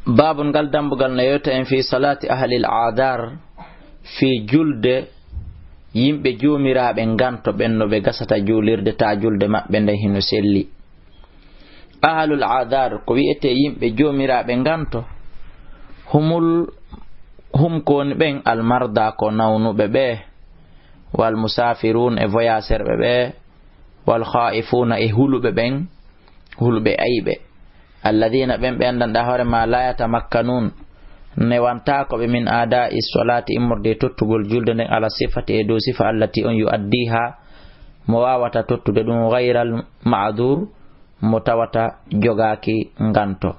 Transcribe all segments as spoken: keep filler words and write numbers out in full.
Baabun, ngal dambugal no yewta en fii salaati ahlil aadaar, fii julde yimɓe joomiraaɓe nganto ɓen, no ɓe gasata juulirde, taa julde maɓɓe nden hino selli. Ahlul aadaar, ko wi'etee yimɓe joomiraaɓe nganto, humul, hum ko woni ɓen, almarda, ko nawnuɓe ɓe, wal musaafiruun, e voyageur ɓe ɓe, wal khaa'ifuuna, e huluɓe ɓen, huluɓe ayɓe. Alladina, ɓen ɓe anndanɗaa hoore ma, la yatamakkanuun, newantaako ɓe, min adaa'i solaati, immorde e tottugol julde nden, ala sifati, e dow sifa, allati on yu'addiha, mo waawata tottude ɗum, gayral ma'duur, mo tawata jogaaki nganto.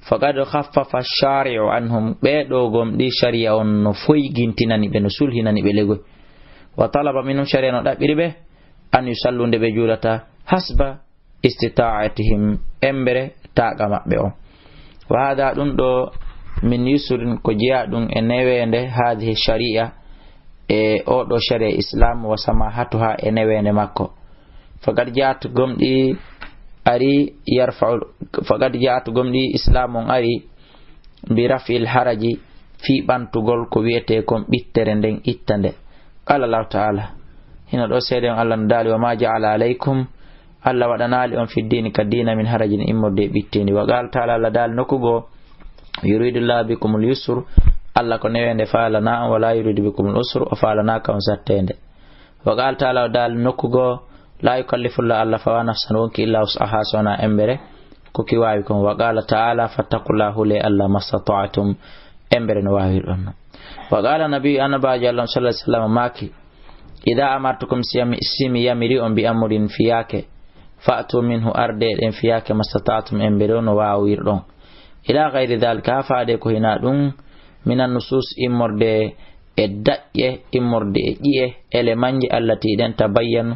Faqad khaffafa shari'u anhum, ɓee ɗoo gomɗii shari'a on no foygintinani ɓe, no sulhinani ɓe legoy. Wa talaba minhum, shari'a no ɗaɓɓiri ɓe, an yusallu, nde ɓe juulata, hasba istita'atihim, embere taaqa maɓɓe on. Wa hada, ɗum ɗoo, min yusrin, ko jeyaa ɗum e neweende, hadihi shari'a, e oo ɗoo shari'a islam, wa samahatuha, e neweende makko. Faqad ja'at, gomɗii ari, yarfa'u, faqad ja'at, gomɗii islam on ari, bi raf'il haraji, fii ɓantugol ko wi'etee kon ɓittere nden, itta nde. Qala Allahu ta'ala, hino ɗoo seede on, Allah no daali, wa ma ja'ala alaykum, Allah waɗanaali on, fi diini, ka diina, min harajin, immorde e ɓittendi. Wa qala ta'ala, Allah daali nokku goo, yuridu Allahu bikumul yusr, Allah ko neweende faalana on, wala yuridu bikumul usr, o faalanaaka on satteende. Wa qala ta'ala, o daali nokku goo, la yukallifu Allahu, Allah fawaa nafsan, wonki, illa wus'aha, so wonaa embere ko ki waawi kon. Wa qala ta'ala, fattaqullaha, hulee Allah, mastata'tum, embere no waawirɗon non. Wa qala nabi, annabaajo Allah sallallahu alaihi wasallam maaki, ida amartukum, si yami-, si mi yamiri on bi amrin, fiyaake, fa'tu minhu, ardee ɗen fiyaake, mastata'tum, embere no waawirɗon. Ila ghairi dhalika, haa faade ko hinaa ɗum, minan nusus, immorde e daƴƴe, immorde e ƴi'e, elemanji, allati, ɗen, tabayyanu,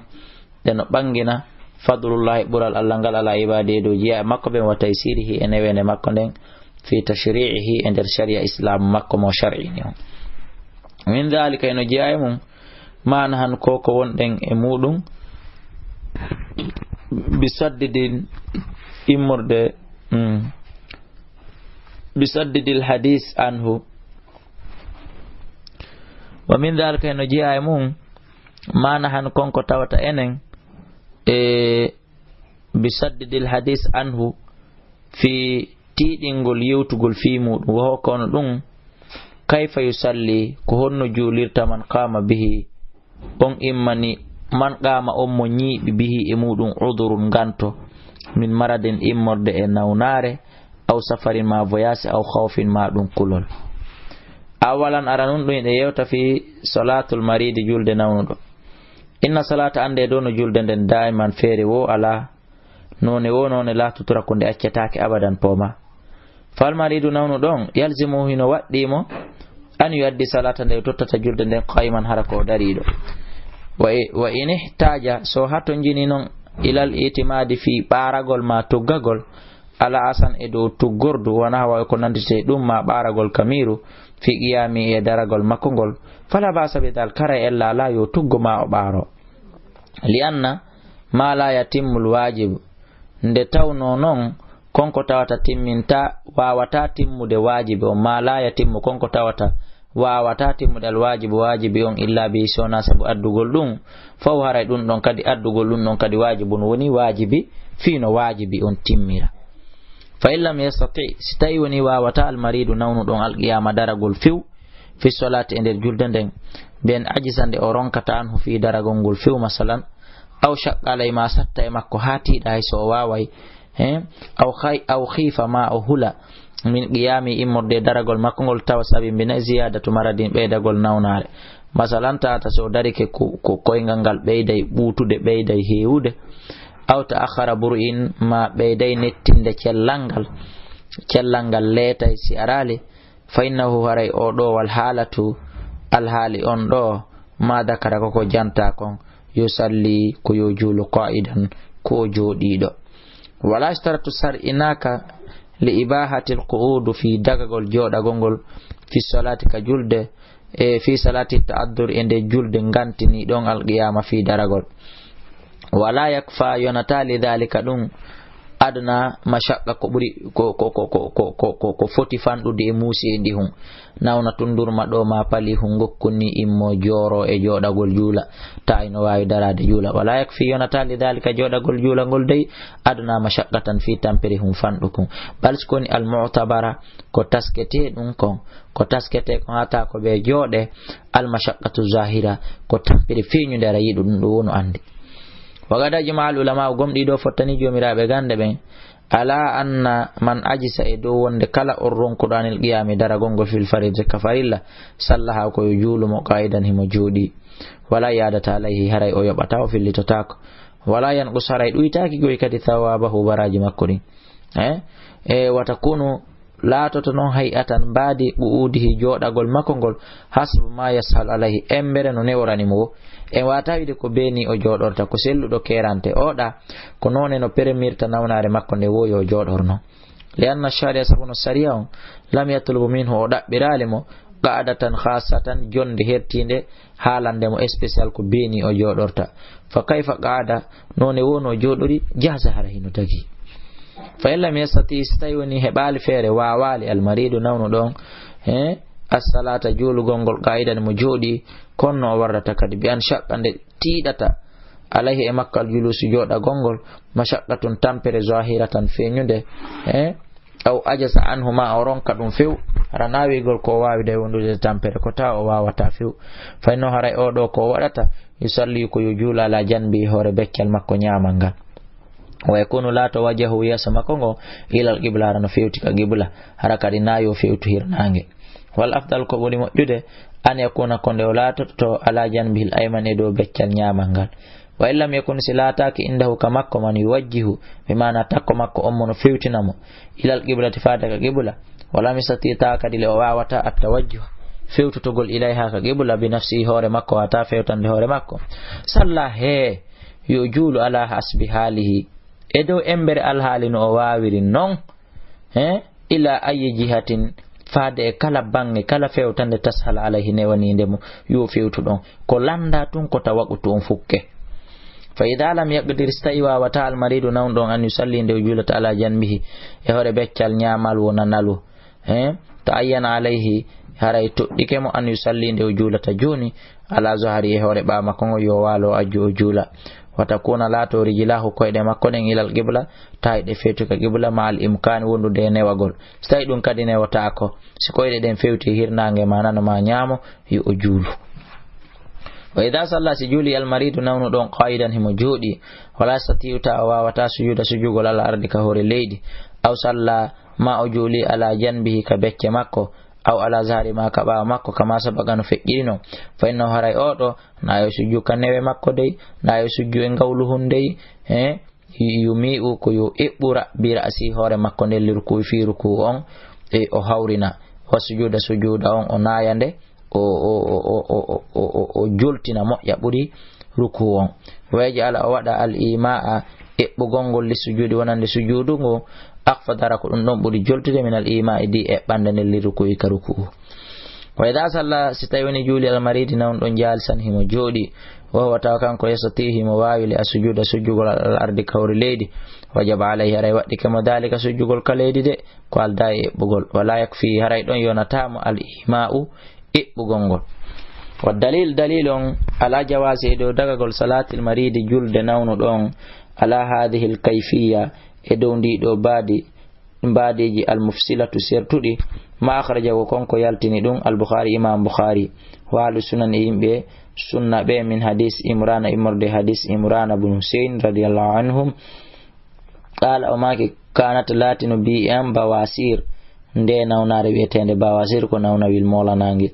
ɗe no ɓangina, fadlullahi, ɓural Allah ngal, ala ibadihi, e dow jiyaaɓe makko ɓen, wa taysirihi, e neweende makko nden, fi tashri'ihi, e nder shari'a islaamu makko mo shar'ini on. Min dhalika, eno jeyaa e mum, ma nahaynakum, ko wonɗen e muɗum, bi saddidin, immorde, mm, bi saddidil hadis anhu. Wa min dhalika, eno jeyaa e mum, ma nahaynakum, ko tawata enen, e bi saddidil hadis anhu, fii tiiɗingol yewtugol fii muɗum. Wa huwa, kono ɗum, kayfa yusalli, ko honno juulirta, man qaama bihi, on immani, man qaama, on mo ñiiɓi, bihi, e muɗum, udurun, nganto, min maradin, immorde e nawnaare, aw safarin, ma voyage, aw khawfin, ma ɗum kulol. Awalan, aranun, ɗum ene yewta fii salaatul maridi, julde nawnuɗo. Inna salaata, annde ɗoo no julde nden, daiman, feere woo alaa, noone woo noone laatotora, ko nde accetaake abadan, pooma. Fal maridu, nawnuɗo on, yalzimu, hino waɗɗii mo, an yuaddi salaata, nde o tottata julde nden, qaiman, hara ko o dariiɗo. Wa i-, wa in ihtaja, so hatonjini non, ilal itimadi, fii ɓaaragol ma tuggagol, ala asan, e dow tuggordu, wa nahwa, e ko nanditee ɗum, ma ɓaaragol kamiiru, fii qiyami, e daragol makko ngol, fala basa bi dal, kara ella alaa yo tuggo ma o ɓaaro. Li anna ma la yatimmul wajibu, nde tawnoo non, kon ko tawata timminta, waawata timmude waajibi on, ma la yatimmu, kon ko tawata waawata timmude al wajibu, waajibi on, illa bi, si wonaa sabu addugol ɗum, faw haray ɗum ɗon kadi, addugol ɗum ɗon kadi, waajibun, woni waajibi, fii no waajibi on timmira. Fa in lam yastati, si tawi woni waawata al maridu, nawnuɗo on, al qiyama, daragol few, fi solaati, e nder julde nden, ben ajisa, nde o ronkata, anhu, fii daragol ngol few, masalan, aw shaqqa alay, ma satta e makko haa tiiɗa, hay so o waaway, he, aw khay-, aw khifa, ma o hula, min qiyami, immorde e daragol makko ngol, tawa sabi mbina ziyadatu maradin, ɓeydagol nawnaare, masalan, tata so o darike ko, ko koyngal ngal ɓeyday ɓuutude, ɓeyday heewude, aw ta'akhkhara bur'in, ma ɓeyday nettinde cellal ngal, cellal ngal leetay si araali, fa innahu, haray oo ɗoo wal haalatu, alhaali on ɗoo, ma dakara, ko ko janta kon, yusalli, ko yo juulu, qaidan, ko o jooɗiiɗo. Wala yustaratu, sar'inaaka, li ibahatil qu'udu, fii dagagol jooɗagol ngol, fi solaati, ka julde, e fi salati ta'addur, e nde julde ngantini ɗon al qiyama fii daragol. Wala yakfa, yonataa, li dhalika, ɗum, adna mashaqqa, ko ɓuri, ko, ko, ko foti fanɗude e muusi e ndihun. Nawna tun durma ɗo ma pali hun gokkun ni immo jooro e jooɗagol juula. Ta ino waawi daraade juula. Wala yakfi, yonata li dhalika jooɗagol juula ngol dey adna mashaqqatan fii tampere hun fanɗukun. Bal si koni al mu'tabara ko taskete ɗun kon. Ko taskete kon hata ko ɓe jooɗe al mashaqqatu zahira. Ko tampere feeñunde ara yiɗu ɗun ɗo wonu andi. Wa qad ajma al ulama, gomɗi ɗo fottani joomiraaɓe gande ɓen. Ala anna man ajisa, e dow wonde kala on ronkuɗo anil qiyami daragol ngol fil faridati ka farilla, sallaha ko yo juulu mo qa'idan himo jooɗi. Wala i'adata alayhi, haray o yoɓata, o fillitotaako. Wala yanqus, haray ɗuytaaki goy kadi thawabahu, baraji makko ɗin. Eh? E wa takunu, laatoto non hay'atan mbaadi qu'udihi, jooɗagol makko ngol, hasbu ma yashal alayhi, embere no neworani mo wo. En wata wiide ko beeni o jooɗorta, ko selluɗo kerante oɗa, ko noone no peremirta nawnaare makko nde wo yo jooɗorno. Li anna sharia, sabu no sariya on, lam yatlubu minhu, o ɗaɓɓiraali mo, qa'datan khassatan, jonde hertinde, haalande mo spécial ko beeni o jooɗorta. Fa kayfa qa'ada, noone wo no jooɗori, jaza, hara hino tagi. Fa in lam yastati, si tawi woni heɓaali feere, waawaali, al maridu, nawnuɗo on, eh, as-salata, juulugol ngol, qa'idan, mo jooɗi, kono no o warrata kadi, bi an shaqqa, nde tiiɗata, alayhi, e makko, al julusu, jooɗagol ngol, mashaqqatun, tampere, zahiratan, feeñunde, eh, aw ajaza anhu, ma o ronka ɗum few, hara naawigol ko o waawi day wondude e tampere, ko tawa o waawata few. Fa innahu, haray o ɗo ko o waɗata, yusalli, ko yo juula, ala janbi, hoore beccal makko ñaamal ngal. Wa yakunu, laato, wajhahu, yeeso makko ngo, ilal qibla, hara no fewti ka qibla, hara kadi na yo fewtu hirnaange. Wal afdal, ko ɓuri moƴƴude, an yakuna, ko nde o laatoto, ala janbihil ayman, e dow beccal ñaamal ngal. Wa in lam yakun, si laataaki, indahu, ka makko, man yuwajjihu, bi maana takko makko on mo no fewtina mo, ilal qiblati, faade ka qibla, wa lam yastati, tawa kadi le o waawata, at tawajjuha, fewtotogol, ilayha, ka qibla, bi nafsihi, hoore makko, wata fewtande hoore makko. Salla, he, yo juulu, ala hasbi haalihi, e dow embere alhaali no o waawiri non. He, ila ayi jihatin, faade e kala baŋŋe, kala fewtande, tashala alayhi, newaniinde mo, yo fewtu ɗon. Ko lannda tun ko ta waqtu on fukke. Fa ida lam yaqdir, si tawi waawata, al maridu, nawnuɗo on, an yusalli, nde o juulata, ala janbihi, e hoore beccal ñaamal wona nalu. He, to ayyana alayhi, haray toɗɗike mo, an yusalli, nde o juulata jooni, ala zahari, e hoore ɓaawo makko ngo, yo waalo, o ajju, o juula. Wa takuna, laato, rijlahu, koyɗe makko ɗen, ilal qibla, tawi ɗe fewti ka qibla, ma al imkani, wondude e newagol. Si tawi ɗum kadi newotaako, si koyɗe ɗen fewti hirnaange ma nano ma ñaamo, yo o juulu. Wa ida salla, si juuli, al maridu, nawnuɗo on, qa'idan, himo jooɗi, wala yastati'u, ta o waawata, sujuda, sujugol, ala ardi, ka hoore leydi, aw salla, ma o juuli, ala janbihi, ka becce makko, aw ala zahari, ma ka ɓaawo makko, kama sabaqa, no feƴƴiri non, fa innahu, haray o ɗo, na yo sujju ka newe makko dey, na yo sujju e ngawluhun dey, he, yumi'u, ko yo eɓɓura, bi ra'si, hoore makko nden, li ruku'i, fii ruku'u on, e o hawrina, wa sujuda, sujuda on, o naaya nde, o, o, o joltina moƴƴa ɓuri ruku'u on. Wa yaj'ala, o waɗa, al ima'a, eɓɓugol ngol, li sujudi, wonande sujudu ngu, akhfadara, ko ɗum ɗon ɓuri joltude, min al ima'i, di eɓɓande nden, li ruku'i, ka ruku'u. Wa ida salla, si tawi woni juuli, al maridi, nawnuɗo on, jalisan, himo jooɗi, wa huwa, tawa kanko, yastati, himo waawi, li as sujuda, sujjugol, al ardi, ka hoore leydi, wajaba alayhi, haray waɗɗike mo, dalika, sujjugol ka leydi de, ko alda e eɓɓugol. Wala yakfi, haray ɗon yonata mo, al ima'u, eɓɓugol ngol. Wa dalil, dalil on, ala jawasi, e dow dagagol, salatil maridi, julde nawnuɗo on, ala hadhihi al kayfiya, e dow ndi ɗo baadi, mbaadiiji al mufsilatu, sertuɗi, ma akhrajahu, kon ko yaltini ɗum, al Bukhari, Imam Bukhari, wa ahlu sunan, e yimɓe sunna ɓe, min hadis Imrana, immorde hadis Imrana bun Husayn, radiyallahu anhum, qala, o maaki, kanat, laatino, bi am bawasir, nde nawnaare wi'eteende bawasir, ko nawnawil moolanangel.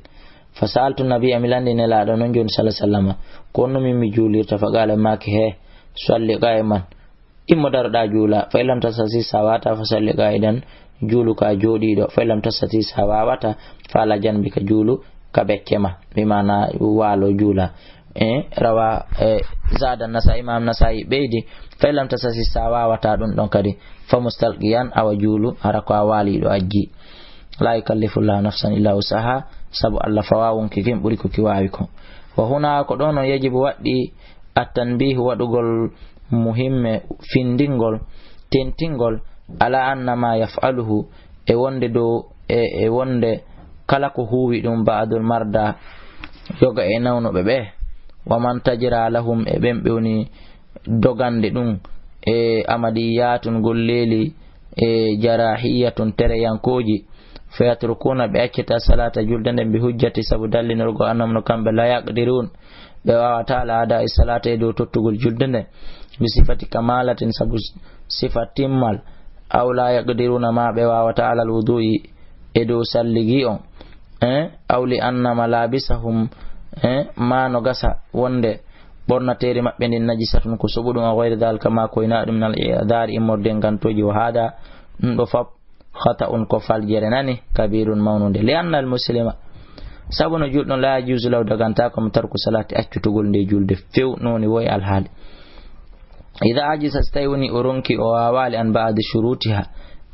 Fa sa'altu nabiyya, mi lanndi Nelaaɗo non jooni, sallallahu alaihi wasallam, ko honno min mi juulirta? Fa qala, maaki, he, salli qa'iman, immo daroɗa juula, fa in lam tastati, sa wata, fa salli qa'idan, juulu ka jooɗiiɗo, fa in lam tastati, sa wawata, fa ala janbika, juulu ka becce ma, bi maana waalo juula. E rawa, e zada Nasa'i, Imam Nasa'i ɓeydi, fa in lam tastati, sa wawata ɗum ɗon kadi, fa mustalqiyan, awa juulu, hara ko a waaliiɗo ajji. La yukallifu Allahu nafsan illa wusaha, sabu Allah fawa wonki kin ɓuri ko ki waawi ko. Wa huna, ko ɗon on, yajibu, waɗɗi, at-tanbihu, waɗugol muhimme, findingol, tentingol, ala anna ma yaf'aluhu, e wonde dow, e, e wonde kala ko huuwi ɗum ba'dul marda, yoga e nawnuɓe ɓe, wa man tajra lahum, e ɓen ɓe woni dogande ɗum, e amadiyatun golleeli, e jarahiyatun tereyankooji, fayatrukuna, ɓe accata salata julde nden, bi hujjati, sabu dallinorgo, annahum, no kamɓe, la yaqdirun, ɓe waawata, ala adai salata, e dow tottugol julde nden, bi sifati kamalatin, sabu sifa timmal, aw la yaqdiruna, ma ɓe waawata, alal wudu'i, e dow salligi on, eh, aw li anna malabisahum, eh, ma no gasa wonde ɓornateeri maɓɓe ndin najisatun, ko soɓuɗum, aw gayri dhalika, ma ko ina ɗum, min al i'dhari, immorde e ngantooji, wa hada, ɗum ɗo fop, khata'un, ko faljere nani, kabirun, mawnunde, li anna al muslima, sabu no julɗo on, la yajuzu law, daganta ko mo, tarku salati, accutugol nde julde few, noni wo e alhaali. Ida ajisa, so tawi woni o ronki, o wawaali, an ba'di shurutiha,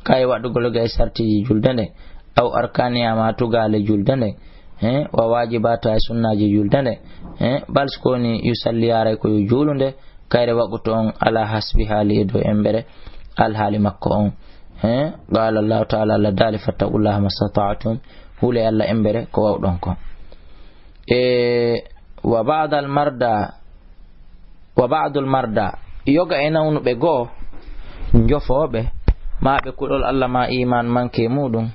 kay waɗugol ga e sartiji julde nde, aw arkaniha, ma tugale julde nde, eh, wa wajibata, e sunnaji julde nde, eh, bal so ko woni yusalli, yaray ko yo juulunde, kayre waqutu on ala hasbi haali, e dow embere alhaali makko on. Eh, qala Allahu ta'ala, Allah daali, fattaqullaha mastata'tum, huule Allah embere ko wawɗon ko. E, wa ba'dal marda, wa ba'dul marda, yoga e nawnuɓe goo, njofooɓe, ma ɓe kuɗol Allah ma iman manke muɗum,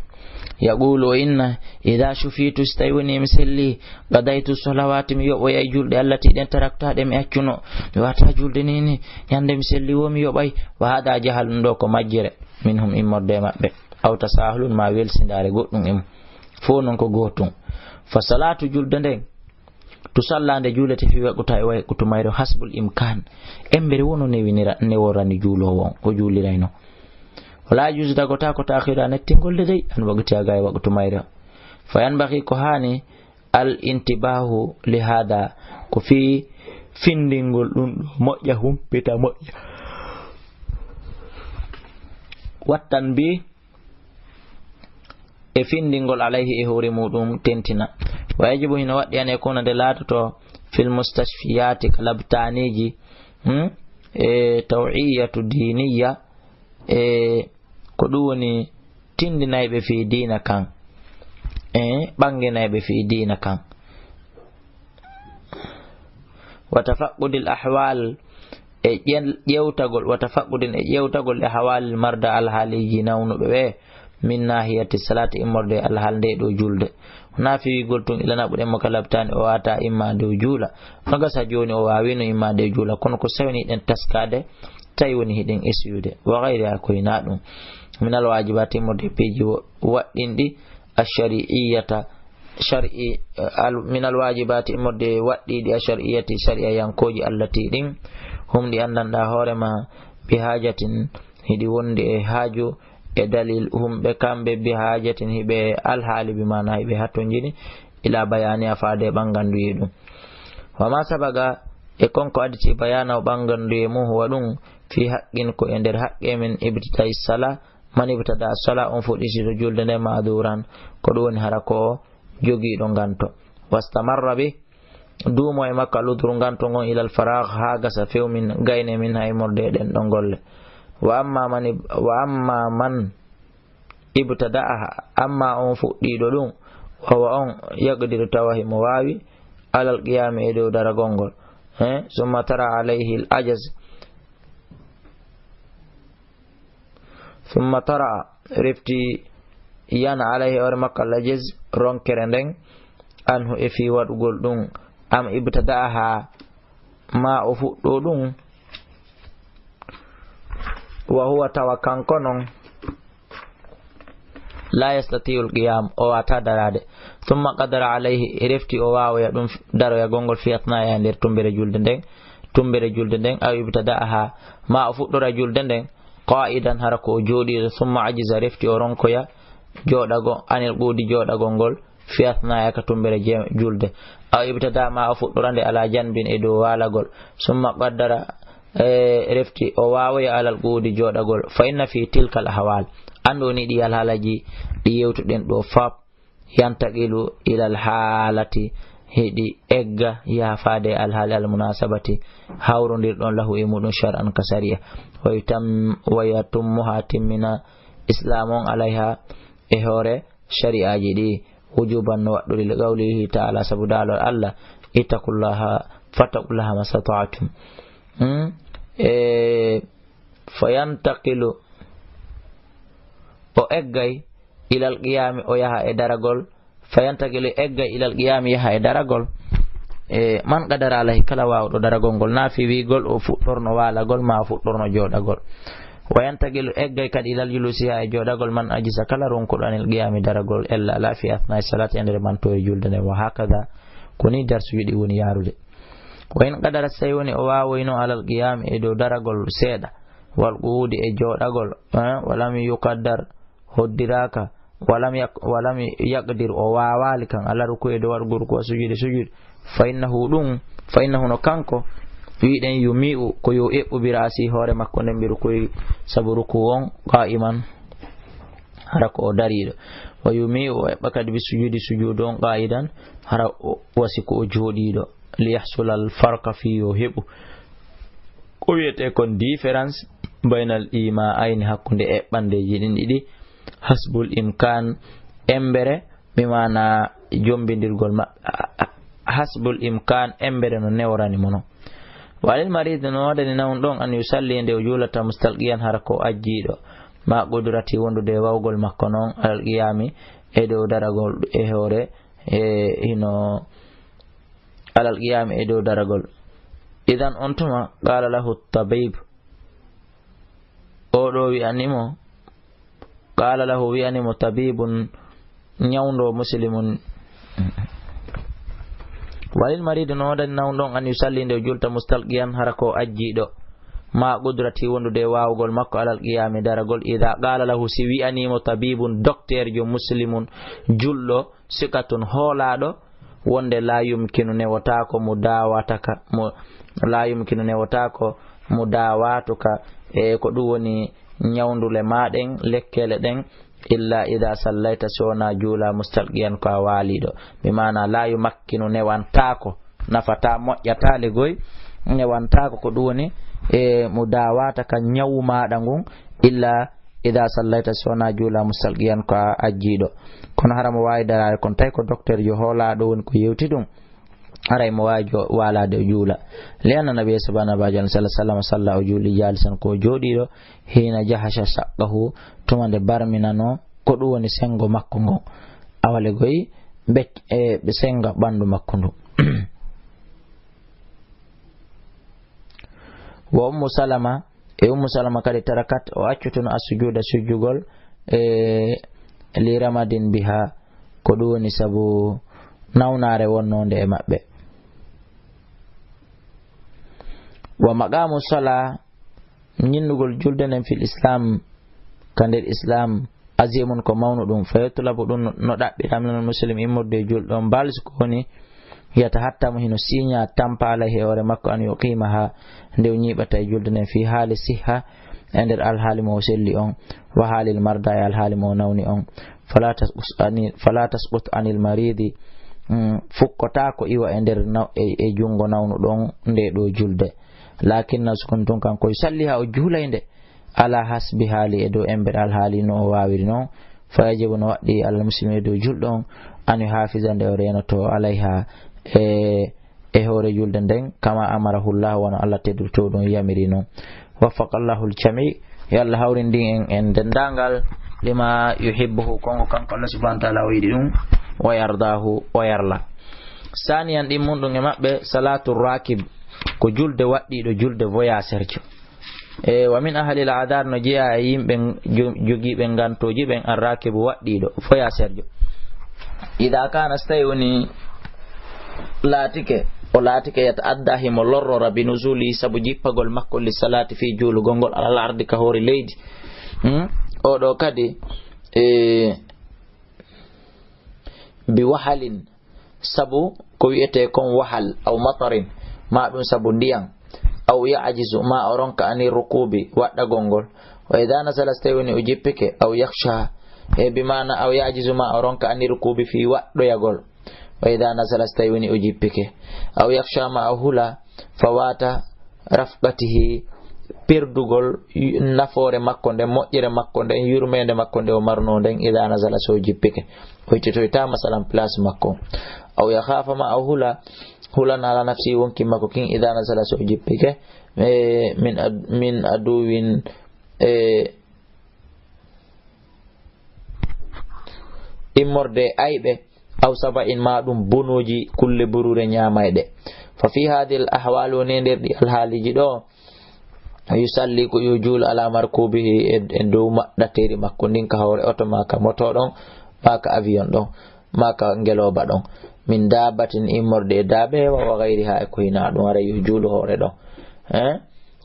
yaqulu, o inna, ida shufitu, so tawi woni mi selli, qadaytu salawati, mi yoɓoyay julɗe, allati, ɗen taraktuha, ɗe mi accuno, mi wata julde ni ni, ñande mi selli wo mi yoɓay, wa hada jahal, ɗum ɗo ko majjere, minhum, immorde e maɓɓe, aw tasahulun, ma welsindaare goɗɗum e mum, fof noon ko gootum. Fa salatu, julde nden, tusalla, nde juulete, fi waqtiha, e waqtu mayre, hasbul imkan, embere wo no newinira, neworani juuloowo on, o juulirayno. Wala yajuzu, dagota ko, ta'khiruha, nettingol de dey, an waqtiha, ga e waqtu mayre. Fa yanbaghi, ko haani, al intibahu li hada, ko fii findingol ɗum ɗo moƴƴa, humpita moƴƴa. Wattan bi e findingol alayhi e hoore muɗum tentina. Wa yajibu, hino waɗɗi an yakuna, nde laatoto, fil mustashfiyati, ka labtaniji, hmm? E tawiyatu diniya, e ko ɗum woni tindinayɓe fii diina kan, e ɓanginayɓe fii diina kan. Wa tafaqqudil ahwal, e ƴen-, ƴewtagol, wa tafaqqudin, e ƴewtagol, e ahwalil marda, alhaaliiji nawnuɓe ɓe, min nahiyati salati, immorde e alhaal nde ɗo julde. Wona fii wiigol tun ila naɓuɗen mo ka labtani, o wata imma dow juula. No gasa jooni o waawino imma dow juula, kono ko sawni ɗen taskaade, tawi woni hiɗen esiyude. Wa gayriha, ko hinaa ɗum. Minal waajibaati, immorde e piiji wo-, waɗɗinɗi, ash-shari'iyyata, shar'i, al-, minal waajibaati, immorde e waɗɗiiɗi, ash-shar'iyyati, sariyayankooji, allati, ɗin, hum, ɗi anndanɗaa hoore ma, bi haajatin, hiɗi wondi e haaju, e dalil, hum, ɓe kamɓe, bi haajatin, hiɓe alhaali, bi maana hiɓe hatonjini, ila bayaaniha, faade e ɓannganduyee ɗum. Wa ma sabaqa, e kon ko additi, bayaanahu, ɓannganduyee mum, huwa ɗum, fi haqqin, ko e nder haqqe men, ibtida'i sala, man ibtada sala, on fuɗɗitito julde nde, ma'duran, ko ɗum woni hara ko o jogiiɗo nganto. Wastamarra bi, duumo e makko, al udhru, nganto ngon, ilal faragh, haa gasa few, min gayne, min hay morde e ɗen ɗon golle. Wa amma man ib-, wa amma man ibtada'aha, amma on fuɗɗiiɗo ɗum, wa huwa on yaqdiru, tawa himo waawi, alal qiyaami, e dow daragol ngol, he, summa tara alayhi al ajaz, summa tara, refti yana, alayhi, hoore makko, al ajaz, ronkere nden, anhu, e fii waɗugol ɗum, am ibtada'aha, ma o fuɗɗo ɗum, wa huwa, tawa kanko non, la yastati'u al qiyam, o wata daraade, summa qadara alayhi, refti o waawoya ɗum, daroyagol ngol, fi athnaiha, nder tumbere julde nden, tumbere julde nden, aw ibtada'aha, ma o fuɗɗora julde nden, qa'idan, hara ko o jooɗiiɗo, summa ajiza, refti o ronkoya jooɗago, anil qu'udi, jooɗagol ngol, fi athnaiha, ka tumbere je-, julde, aw ibtada, ma o fuɗɗorande, ala janbin, e dow waalagol, summa qaddara, e refti o waawoya, alal qu'udi, jooɗagol, fa inna fi tilkal ahwal, an ɗo ni ɗi alhaalaji ɗi yewtuɗen ɗo fop, yantaqilu ilal haalati, hiɗi egga yaha faade e alhaali almunasabati hawrondirɗon lahu e muɗum shar'an ka sariya. Wa yutam-, wa yatummuha timmina islam on alayha e hoore shari'aaji ɗi wujuban no waɗɗori li qawlihi ta'ala sabu daalol Allah, "Ittaqullaha fattaqullaha mastata'tum." Hmm? E, fayantaqilu, o eggay ilal qiyami, o yaha e daragol, fayantaqilu eggay ilal qiyami, yaha e daragol. E, man qadara alayhi, kala waawɗo daragol ngol, na fi wiigol o fuɗɗorno waalagol ma o fuɗɗorno jooɗagol. Wayantaqilu eggay kadi ilal julusi, yaha e jooɗagol, man ajisa, kala ronkuɗo anil qiyami daragol, ella ala fi asna'i salati, e nder mantoore julde nden. Wa hakada, ko ni darsuji ɗi woni yaarude. Wa in qadara, so tawi woni o waawoyno alal qiyami e dow daragol seeɗa, wal qu'udi e jooɗagol, eh, walam yuqaddar, hoddiraaka, walam yak-, walam yaqdir, o waawaali kan, ala ruku'i, e dow waɗugol ruku, wa sujudi, sujud, fa innahu ɗum, fa innahu no kanko, wiɗen yumi'u, ko yo eɓɓu bi ra'si hoore makko nden, bi ruku'i, sabu ruku on, qa'iman, hara ko o dariiɗo, wa yumi'u, o eɓɓa kadi bi sujudi, sujudu on, qa'idan, hara o wasi ko o jooɗiiɗo, li yahsula al farqa, fi yo heɓu ko wiyetee kon différence baynal ima'ayni, hakkunde eɓɓandeeji ɗin ɗiɗi, hasbul imkan, embere, bi maana jombindirgol maɓɓe, hasbul imkan, embere no neworani mo non. Wa alal marid, no woodani nawɗo on, an yusalli, nde o juulata, mustalqiyan, hara ko ajjiiɗo, ma qudrati, wondude e wawgol makko non, alal qiyami, e dow daragol, e hoore, e hino alal qiyami, e dow daragol. Idan on tuma, qala lahu tabib, o ɗo wi'animo, qala lahu, wi'animo tabibun, ñawndo muslimun. Wa alal marid, no woodani nawɗo on, an yusalli, nde o julta, mustalqiyan, hara ko ajjiiɗo, ma qudrati, wondude e waawugol makko, alal qiyami, daragol. Ida qala lahu, si wi'animo tabibun, docteur jo muslimun, julɗo, siqatun, hoolaaɗo, wonde la yumkinu, newotaako, mudawataka, mu-, la yumkinu, newotaako, mudawatuka, e ko ɗum woni ñawndule ma ɗen, lekkele ɗen, illa ida sallayta, si wona juula, mustalqiyan, ko a waaliiɗo. Bi maana la yumakkinu, newantaako, nafata, moƴƴata, legoy, newantaako, ko ɗum woni, e, mudawataka, ñawu maaɗa ngun, illa ida sallayta, si wona juula, mustalqiyan, ko a ajjiiɗo. Kono hara mo waawi daraade kon, tawi ko docteur jo hoolaaɗo woni ko yewti ɗum, haray mo waawi jo-, waalaade o juula. Li anna nabiyya, sabu Annabi sallallahu alaihi wasallam, salla, o juuli, jalisan, ko o jooɗiiɗo, hina jahasha shaqqahu, tuma nde barminano, ko ɗum woni sengo makko ngon. Awa legoy, bec-, e, ɓe senga ɓandu makko ndu. Wa Ummu Salama, e Ummu Salama kadi, tarakat, o accutuno, assujuda, sujjugol, e, li ramadin biha, ko ɗum woni sabu nawnaare wonnonde e maɓɓe. Wa maqamu sala, ñinnugol julde nden, fil islam, ka nder islam, azimun, ko mawnu ɗum, fa yutlabu, ɗum no, no ɗaɓɓira, minal muslim, immorde e julɗo on, bal, si ko woni, yatahattamu, hino siiña, tampa, alayhi, e hoore makko, an yuqimaha, nde o ñiiɓata e julde nden, fi haali sihha, e nder alhaali mo o selli on, wa haalil marda, e alhaali mo o nawni on. Fala tasqut ani-, fala tasqut anil maridi, mm, fukkotaako iwa e nder naw-, e, e junngo nawnuɗo on nde ɗo julde. Lakinna, so kono tun kan, ko yusalliha, o juulay nde, ala hasbi haali, e dow embere alhaali no o waawiri non. Fa yajibu, no waɗɗi alal muslimi, e dow julɗo on, an yuhafiza, nde o reenoto, alayha, e, e hoore julde nden, kama amarahu Allah, wano Allah teddortooɗo on yamiri non. Waffaqallahu al-jami', yo Allah hawrindin en, en denndaangal, lima yuhibbuhu, kongo kanko Allah subhanahu wa ta'ala o yiɗi ɗum, wa yardahu, o yarla. Saniyan, ɗimmun ɗum e maɓɓe, salatu rakib, ko julde waɗɗiiɗo julde voyageur jo. E, wa min ahlil adar, no jeyaa e yimɓe jo-, jogiiɓe ngantooji ɓen, arrakibu, waɗɗiiɗo, voyageur jo. Ida kana, so tawi woni laatike, o laatike yata adda himo lorrora bi nuzuli, sabu jippagol makko li salati fi juulugol ngol alal ardi ka hoore leydi. Hmm? Oɗo kadi, e, bi wahalin, sabu ko wi'etee kon wahal, aw matarin, ma ɗum sabu ndiyan, aw ya'jizu, ma o ronka ani rukubi, waɗɗagol ngol. Wa idha nazala, so tawi woni o jippike, aw yakhsha, e bi maana aw ya'jizu, ma o ronka ani rukubi fii waɗɗoyagol. Wa idha nazala, so tawi woni o jippike. Aw yakhsha, ma o hula, fawata rafqatihi, perdugol nafoore makko nden, moƴƴere makko nden, yurmeende makko nde o marno nden, idha nazala, so o jippike. O ittitoyta, masalan, place makko. Aw yakhafa, ma o hula, hulana ala nafsi, wonki makko kin, idha nazala, so o jippike, e, min ad-, min aduwin, e, immorde ayɓe, aw saba'in, ma ɗum bonuuji kulle buruure ñaamayɗe. Fa fi hadhihi al ahwal, woni e nder ɗi alhaaliji ɗo, yusalli, ko yo juul ala markubihi, e, e dow maɗɗateeri makko ndin, ka hoore oto, ma ka moto ɗon, ma ka avion ɗon, ma ka ngelooba ɗon. Min dabbatin, immorde e daabe, wa, wa ghayriha, e ko hina ɗum, ara yo juulu hoore ɗon. Eh?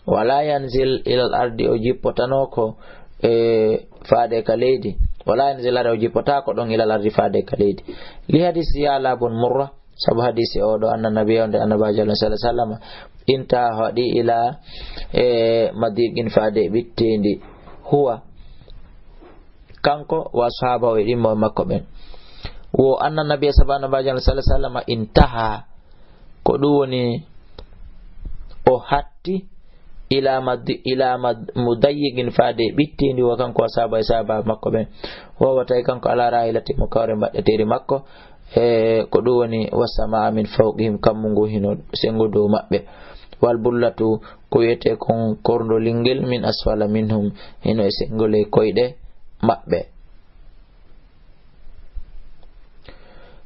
Wala yanzil ilal ardi, o jippotano ko, e, faade ka leydi. Wala yanzil, ara o jippota ko ɗon, ilal ardi, faade ka leydi. Li hadisi Ya'la bun Murra, sabu hadisi o ɗo, anna nabiya, onde annabajo Allah sallallahu alaihi wasallam, inta, waɗi ila, e, madiqin, faade ɓittendi. Huwa, kanko wa ashaba o e ɗimmo makko ɓen. Wo anna nabiya, sabu annabajo Allah sallallahu alaihi wasallam, intaha, ko ɗum woni o hatti, ila mad-, ila mad-, mudayyiqin, faade ɓittendi, wa kanko wa sahaba e sahaba makko ɓen. Wa wa tawi kanko ala rahilati mo kawre mbaɗɗeteeri makko, e ko ɗum woni wa samaa min fawqihim, kammu ngu hino sengo dow maɓɓe. Wal bullatu, ko wiyete kon korndo lingel, min asfala minhum, hino e sengo ley koyɗe maɓɓe.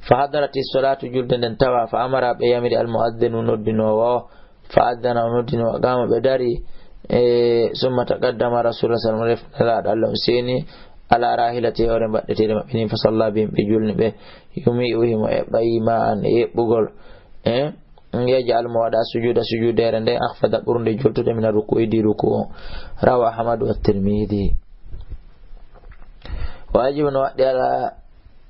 Fa hadarati salatu, julde nden tawa, fa amara, ɓe yamiri al muaddinu, noddinoowo o, fa addana, o noddinoo, qama, ɓe dari, e, summa taqaddama rasulullah sallallahu alaihi wasallam, laaɗo Allah on seeni, ala rahilati, hoore mbaɗɗeteeri maɓɓe ni, fa salla bihim, ɓe julni ɓe, yumi'u, himo eɓɓa, ima'an, e eɓɓugol, e, yaj'al, mo waɗa, sujuda, sujudeere nden, akhfada, ɓurnde joltude, min ruku'i, di ruku'u. Rawa Ahmadu wa Tirmidhi. Wajibu, no waɗɗi ala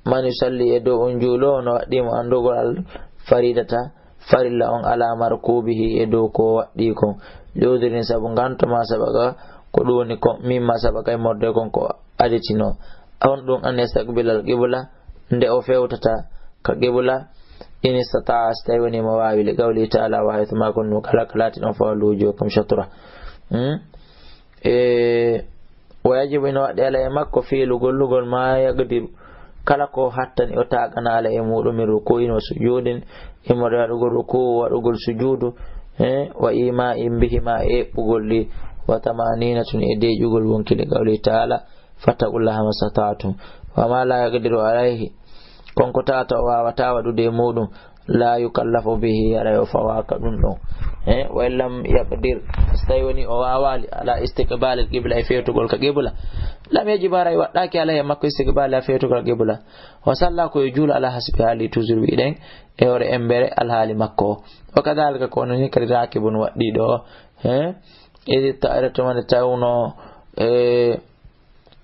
man yusalli, e dow on juulo, no waɗɗi mo anndugol al faridata, farilla on, ala markubihi, e dow ko waɗɗi kon. Li udhrin, sabu nganto ma sabaka, ko ɗum woni ko, mimma sabaka, e morde kon ko aditino. On ɗum, an yastaqbilal qibla, nde o fewtata ka qibla, in istata'a, so tawi woni mo waawi, li qawlihi ta'ala, wa haythuma kuntum, kala ka laati ɗon, fawallu wujuhakum shatra. Hmm? E, wa yajibu, ina waɗɗi ala e makko, fi'lu, gollugol, ma yaqdiru, kala ko hattani o taaqana ala e muɗum, min ruku'in wa sujudin, immorde waɗugol ruku'u, waɗugol sujudu, e, wa ima'in bihima, e eɓɓugol ɗi, wa tamaninatun, e deeƴugol wonki, li qawlihi ta'ala, fattaqullaha mastata'tum. Wa ma la yaqdiru alayhi, kon ko tawata o waawata waɗude e muɗum, la yukallafu bihi, haray o fawaaka ɗum ɗon. E, wa in lam yaqdir, so tawi woni o waawaali ala istiqbalil qibla, e fewtugol ka qibla, lam yajib, haray waɗɗaaki alayhi, e makko, istiqbali, a fewtugol qibla. Wa salla, ko yo juulu, ala hasbi haali, toujours wiɗen, e hoore embere alhaali makko o. Wa kadhalika, ko onon ni kadi, rakibun, waɗɗiiɗo o, e, idi ta'iratu, man tawno, e,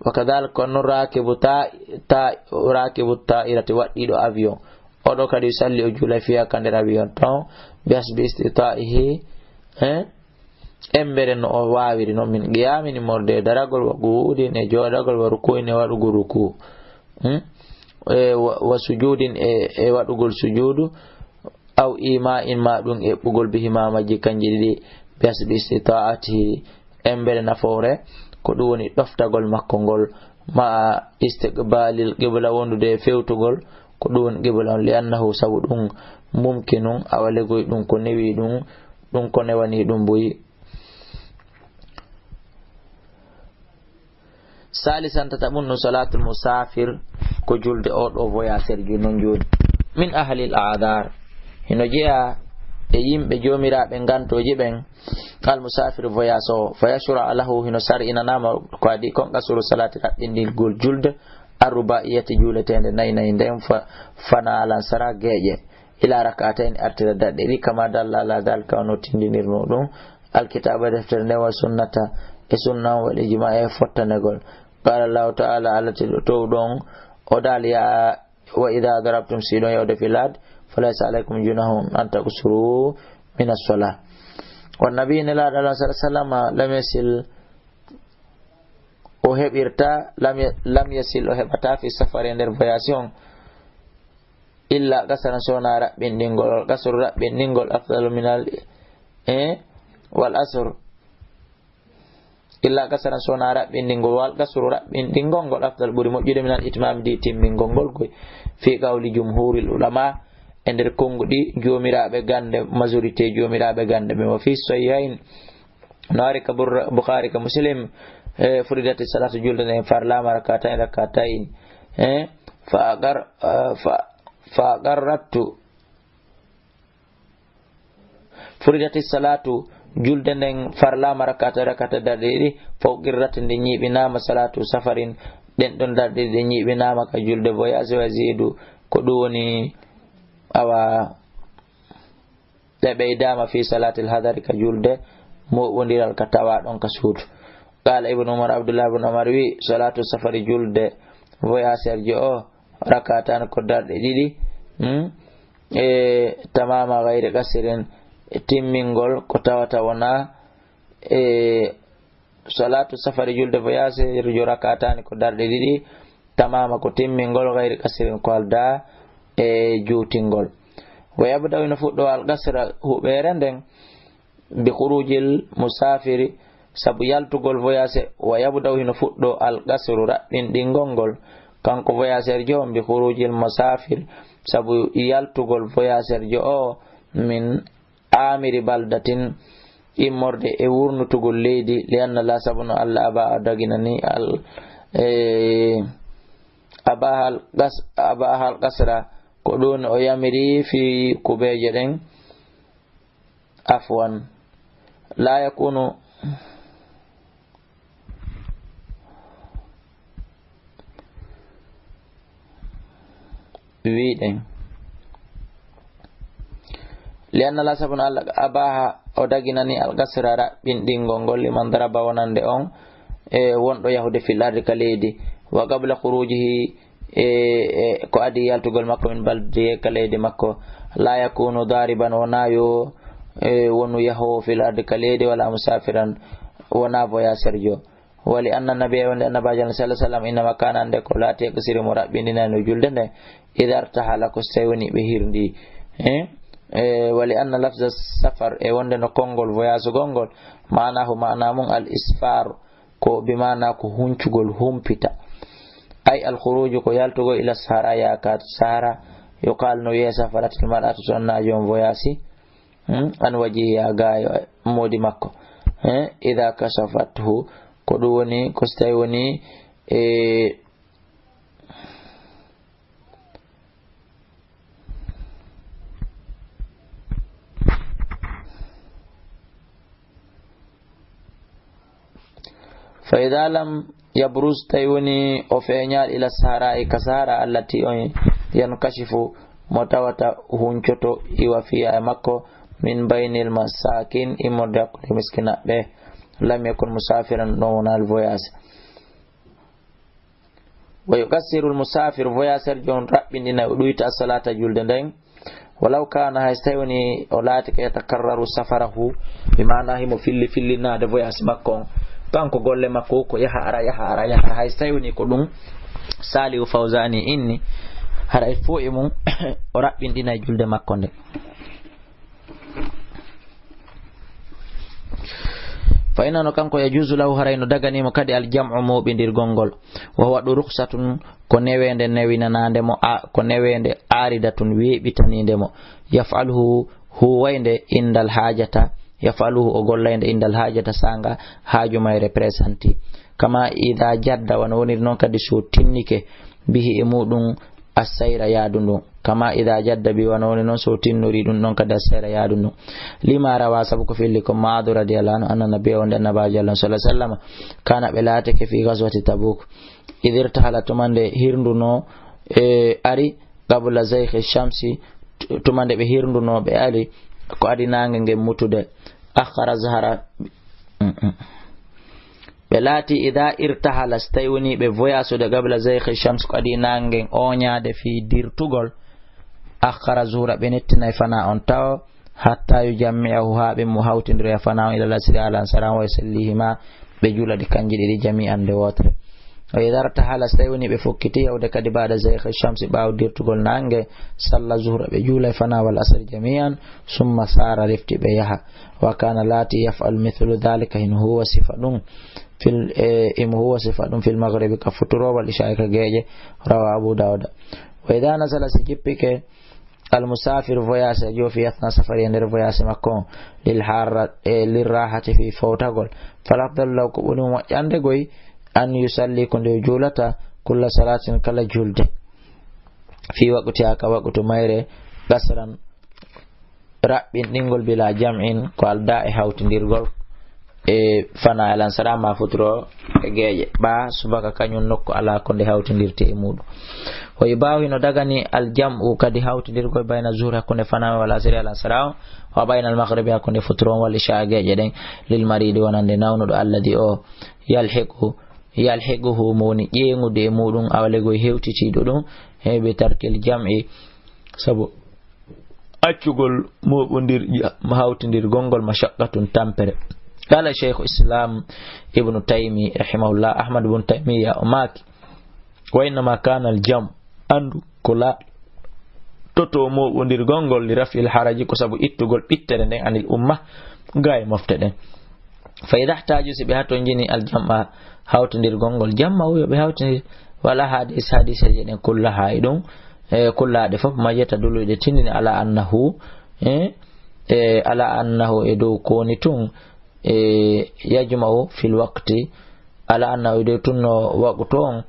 Wa kadhalika, kono rakibu ta-, ta-, rakibu ta'irati, waɗɗiiɗo avion. Oɗo kadi salli, o juula fiya ka nder avion ton, bi hasbi istita'ihi, eh? Embere no o waawiri non, min qiyamin, immorde e daragol, wa qu'udin, e jooɗagol, wa ruku'in, e waɗugol ruku. Hmm? E wa, wa sujudin, e, e waɗugol sujudu. Aw ima'in, ma ɗum eɓɓugol, bihima, majji kanji ɗiɗi, bi hasbi istita'atihi, embere nafoore, ko ɗum woni ɗoftagol makko ngol, ma istiqbalil qibla, wondude e fewtugol, ko ɗum woni qibla on, li annahu, sabu ɗum, mumkinun, awa legoy ɗum ko newi ɗum, ɗum ko newani ɗum buy. Salisan, tataɓun, no salatul musafir, ko julde o ɗo voyageur ju non joni. Min ahlil a'dar, hino jeya e yimɓe joomiraaɓe ngantooji ɓen, al musafir, voyage o, fa yashra lahu, hino sar'inanama ko adi kon, qasru salati, raɓɓindirgol julde, arrubaiyati, juuleteende nayi nayi nden, fa, fana alan sara geeƴe. Ila rak'atayn, artira daɗɗe ɗiɗi, kama dalla ala dhalika, ono tindinirno ɗum, alkitaba, deftere nde, wa sunnata, e sunna, wal ijma, e fottanegol. Qala Allahu ta'ala, Allah tedduɗo toowɗo on, o daali, ya, wa idha darabtum, si ɗon yawde fil ard, falaysa alaykum junahun an taqsuru min as-salah. Wa nabi, nelaaɗo Allah sallallahu alaihi wasallam, lam yasil, o heɓirta, lam ya-, lam yasil, o heɓata, fi safari, e nder voyage on, Illa qasran sona raɓɓinɗingol, wal qasru raɓɓinɗingol afdalu minal, eh, wal asru. Illa qasran sona raɓɓinɗingol, wal qasru raɓɓinɗingol ngol afdal ɓuri moƴƴude minal itmami di timmingol ngol koy. Fi qawli jumhuril ulama, e nder konnguɗi joomiraaɓe gannde, majorité joomiraaɓe gannde ɓe, wa fi sahihayn, no ari ka Bur-, Bukhari ka Muslim, eh, furidati salatu julde nden farlama rakatayn rakatayn, eh, fa aqar-, eh, fa, fa aqarratu. Furidati salatu, julde nden farlama rakata, rakata darɗe ɗiɗi, fa uqirrat nde ñiiɓinama salatu safarin, ɗen ɗon darɗe ɗiɗi ñiiɓinama ka julde voyage wa zidu, ko ɗum woni awa ɗe ɓeydama fi salatil hadari ka julde moɓondiral ka tawa ɗon ka suudu. Qala Ibnu Umar, Abdullah ibn Umar wi, salatu safari julde voyageur jo o, rakatan ko darɗe ɗiɗi, hmm? E tamama gayri qasirin, timmingol ko tawata wona, e salatu safari julde voyageur jo rakatani ko darɗe ɗiɗi, tamama ko timmingol gayri qasirin ko alda e juutingol. Wa yabda'u ina fuɗɗo al qasra huɓere nden, bi khurujil musafiri, sabu yaltugol voyage, wa yabda'u hino fuɗɗo al qasru raɓɓinɗingol ngol, kanko voyageur jo on, bi khurujil musafir, sabu yaltugol voyageur jo o, min amiri baldatin, immorde e wurnutugol leydi, li anna la sabu no Allah aba o daginani al, e, abahal qas-, abahal qasra, ko ɗum o yamiri fi kubeeje ɗen, afwan. La yakunu, wiɗen. Li anna la sabu no Allah abaha o daginani al qasra raɓɓinɗingol ngol liman daraba wonande on e wonɗo yahude fil ardi ka leydi. Wa qabla khurujihi e, e, ko adi yaltugol makko min baldi ka leydi makko, la yakunu dariban, wona yo, e, wonu yahowo fil ardi ka leydi, wala musafiran, wona voyageur jo. Wali anna nabiya wonde annabajo Allah sallallahu alaihi wasallam innama kana ande ko laati e qasiri mo raɓɓinɗinani o julde nde, idha irtahala ko so tawi woni ɓe hirndi. Eh? E, wali anna lafza safar e wonde no konngol voyage gol ngol, ma'anahu ma'ana mum al isfar, ko bi maana ko huncugol, humpita. Ay al khuruju ko yaltugol ila sahara, yaaka sahara. Yuqal no wiye safaratil mar'atu, sonnaajo on voyasi, hmm, an wajihiha, gaayo moodi makko. Eh, idha kashafathu, ko ɗum woni, ko so tawi woni, e, Fa idha lam yabruz, tawi woni o feeñaali ila sahara, e ka sahara allati on yankashifu, mo tawata huncoto iwa fiya e makko, min baynil masakin, immorde hakkunde miskinaɓe, lam yakun musafiran, ɗon wonal voyage. Wa yuqassiru al-musafir, voyageur jo on raɓɓinɗina, o ɗuyta as-salata, julde nden. Walaw kana, hay so tawi woni o laatike, yatakarraru safarahu, bi maana himo filli fillinaade voyage makko on. Kanko golle makko ko yaha ara, yaha ara, yaha ara. Hay so tawi woni ko ɗum Salihu Fawzani inni, haray fof e mum o raɓɓinɗina e julde makko nde. Fa innano kanko, yajuzu lahu, haray no daganimo kadi, al jam'u, mooɓindirgol ngol. Wa huwa ɗum rukhsatun, ko neweende newinanaande mo, a, ko neweende aaridatun weeɓitaniinde mo. Yaf'aluhu, huwaynde indal haajata, yaf'aluhu, o gollaynde indal haajata, saanga haaju mayre presenti. Kama idha jadda, wano woniri noon kadi so tinnike, bihi, e muɗum, assayra, yaadu ndun. Kama idha jadda bi, wano woni noon so tinnori ɗum ɗon kadi assayra, yaadu ndun. Lima rawa, sabu ko felli ko Mu'adhu radiyallahu anhu, anna nabiyya, wonde annabaajo Allah sallallahu alaihi wasallam, kana, ɓe laatike fi ghazwati Tabuk. Idh irtahala, tuma nde hirnduno, e, ari, qabla zayghi shamsi, t-, tuma nde ɓe hirnduno, ɓe ari, ko adi naange ngen mutude. Akhara zahara. Mm, mm. Ɓe laati, idha irtahala, so tawi woni ɓe voyasude, qabla zayghi shams, ko adi naange ngen oñaade fii dirtugol, akhara zuhra, ɓe nettinay fana on tawo, hatta yujammi'ahu, haa ɓe mo hawtindira fana on, ila lasri, alan saran, wa yusallihima, ɓe juula ɗi kanji ɗiɗi jami'an nde wootere. Wa idha irtahala, so tawi woni ɓe fokkiti yawde kadi, ba'da zayqi shamsi, ɓaawo dirtugol naange, salla zuhra, ɓe juula fana wal asri jami'an, summa sara, refti ɓe yaha. Wa kana laati yaf'al mithlu dhalika, hino huwa sifa ɗum fil, e, himo huwa sifa ɗum fil maghribi, ka futuro, wal isha'i, ka geeƴe. Rawa Abu Dawuda. Wa idha nazala, si jippike, al musafir, voyage, joofi, yasna safari, e nder voyage makko on, lil harra, e lil rahati, fi fowtagol. Fal afdal law, ko ɓuri moƴƴande goy, an yusalli, ko nde o juulata, kulla salatin, kala julde, fi waqtiha, ka waqtu mayre, qasran, raɓɓinɗingol, bila jam'in, ko aldaa e hawtindirgol, e fana e lansara ma futuro e geeƴe. Ɓa subaka kañum nokku alaa ko nde hawtindirte e muɗum. Wa yubahu, hino dagani, al jam'u, kadi hawtindirgol, bayna zuhri, hakkunde fana wal asri e lansara o, wa bayna al maghribi, hakkunde futuro on, wal isha e geeƴe ɗen, lil maridi, wonande nawnuɗo, alladi o, yalhiqu, yalhiquhu, mo woni ƴeeŋude e muɗum, awlegol hewtitiiɗo ɗum, he bi tarkil jam'i, sabu accugol moɓondir-, hawtindirgol ngol, mashaqqatun, tampere. Qala Shaykhu Islam Ibnu Taymi rahimahullah, Ahmad ibn Taymiya o maaki, "Wa innama kana al jam", andu ko la toto moɓondirgol ngol, li raf'il haraji, ko sabu ittugol ɓittere nden, anil umma, gaa e mofte ɗen. Fa idha ihtaju, si ɓe hatonjini, al jam'a, hawtindirgol ngol, jamma, yo ɓe hawtindir, wala hadis, hadiseeje ɗen kullaha e ɗum, e kullaɗe fof, majeta duluɗe tindini, ala annahu, e, e ala annahu, e dow ko woni tun, e, yajma'u fil waqti, ala annahu, e dow tun no waqtu on,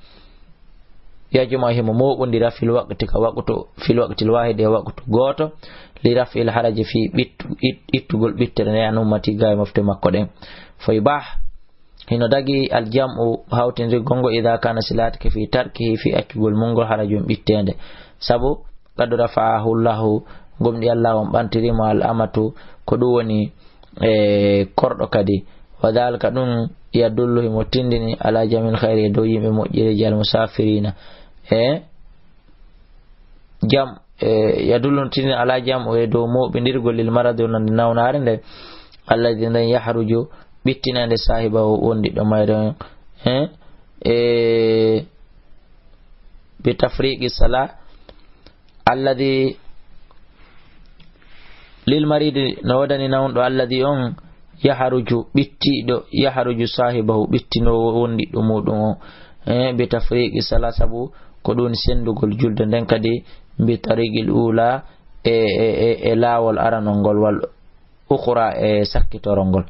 yajma'u, himo moɓondira, fil waqti, ka waqtu, fil waqtil wahidi, e waqtu gooto, li raf'il haraji, fi ɓittu-, it-, ittugol ɓittere nde, an ummati, gaa e mofte makko ɗen. Fa yubah, hino dagi, al jam'u, hawtindirgol ngol, idha kana, si laatike, fi tarkihi, fi accugol mum ngol, harajun, ɓitteende. Sabu, qad rafa'ahu Allahu, gomɗi Allah on ɓantiri mo, al amatu, ko ɗum woni, e, korɗo kadi. Wa dhalika, ɗum, yadullu, himo tindini, ala jam'il khayri, e dow yimɓe moƴƴereeji, al musafirina, e jam, e, yadullu, tindini, ala jam, e dow moɓondirgol, lil maradi, wonande nawnaare nde, alladi, nden, yahruju, ɓittinande, sahibahu, wondiɗɗo mayre on, e, e, bi tafriqi sala, alladi, lil maridi, no woodani nawnuɗo, alladi, on, yahruju, ɓittiiɗo, yahruju, sahibahu, ɓittinoowo wondiɗɗo muɗum on, e, bi tafriqi sala, sabu ko ɗum sendugol julde nden, kadi bi tariqil ula, e, e, e, e laawol aranol ngol, wal ukhra, e sakkitorol ngol.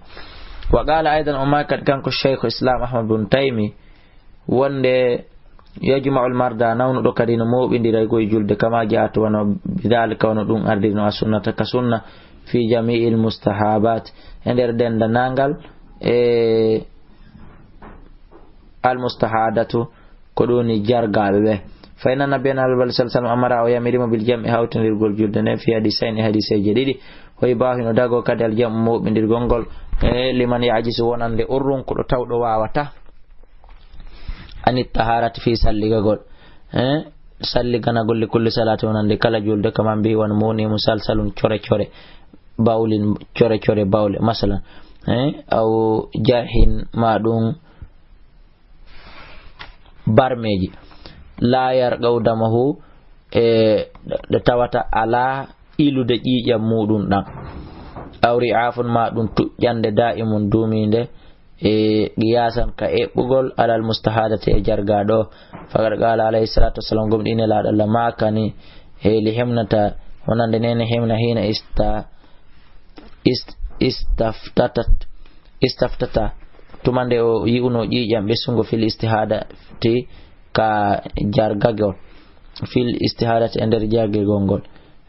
Wa qala aidan, o maaki kadi kanko Shaykhu Islam Ahmad bin Taymi, wonde yajma'ul marda, nawnuɗo kadi no moɓondira e goy julde, kama ja'at, wano bidhalika, wano ɗum ardiri no, as sunnata, ka sunna, fi jami'il mustahabat, e nder dendanangal, e al mustahadatu, ko ɗum woni jargaaɓe ɓe. Fa inna nabiyana, Nulaaɗo sallallahu alaihi wasallam, amara, o yamirimo, bil jam'i, hawtindirgol julde nden, fi hadisayni, hadiseeje ɗiɗi. Wa yubahu, hino dago kadi, al jam'u, moɓondirgol ngol, e liman ya'jizu, wonande urrunkuɗo, tawɗo waawata, anit taharati, fi salligagol, e salliganagol, li kulli salati, wonande kala julde, kama mbi'i, wano mawni, musalsalun, core core, bawlin, core core bawle, masalan, e aw jarhin, ma ɗum barmeeji, la yarqaw damahu, e ɗe tawata alaa ilude ƴiiƴam muɗum ɗam, aw ri'afun, ma ɗum tuƴƴande, da'imun, duumiinde, e qiyasan, ka eɓɓugol, alal mustahadati, e jargaaɗo. Faqad qala alayhi salatu wassalam, gomɗii Nelaaɗo Allah maakani, e li Himnata, wonande neene Himna, hina ista-, ist-, istaftatat, istaftata, tuma nde o yi'uno ƴiiƴam ɓesngo, fil istihadati, ka jargagol, fil istihadati, e nder jargagol ngol.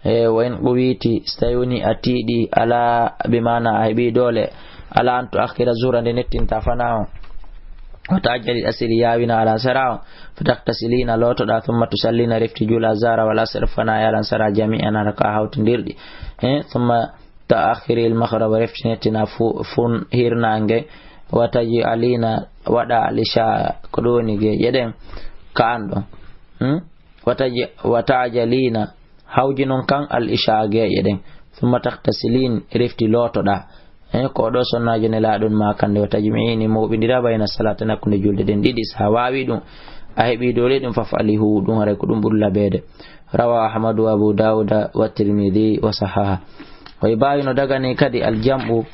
E wa in quwiti, so tawi woni a tiiɗi, ala, bi maana a heɓi doole, ala an tuakhira zuhra, nde nettinta fana on. Wa ta'ajjali asiri, yawina ala sara on. Fa taghtasilina, lootoɗa, thumma tusallina, refti juula, zahra wal asr, fana e lansara, jami'an, hara ka hawtindirɗi. E, thumma tuakhiri al maghrib, refti nettina fu-, fun hirnange. Wa taj'alina, waɗa al isha, ko ɗum woni geeƴe ɗen, ka an ɗon. Hmm? Wa taj-, wa ta'jalina, hawji non kan al isha geeƴe ɗen. Thumma taghtasilin, refti lootoɗa. He ko ɗo sonnaajo Nelaaɗo on maakande, wa tajmi'ini, mooɓindira bayna salaatayni, hakkunde julde ɗen ɗiɗi, so a waawi ɗum, a heɓi doole ɗum, faf'ali, huuwu ɗum, haray ko ɗum ɓuri labeede. Rawa Ahmadu wa Abu Dawuda wa Tirmidhi wa sahaha. Wa yubahu, no dagani kadi, al jam'u,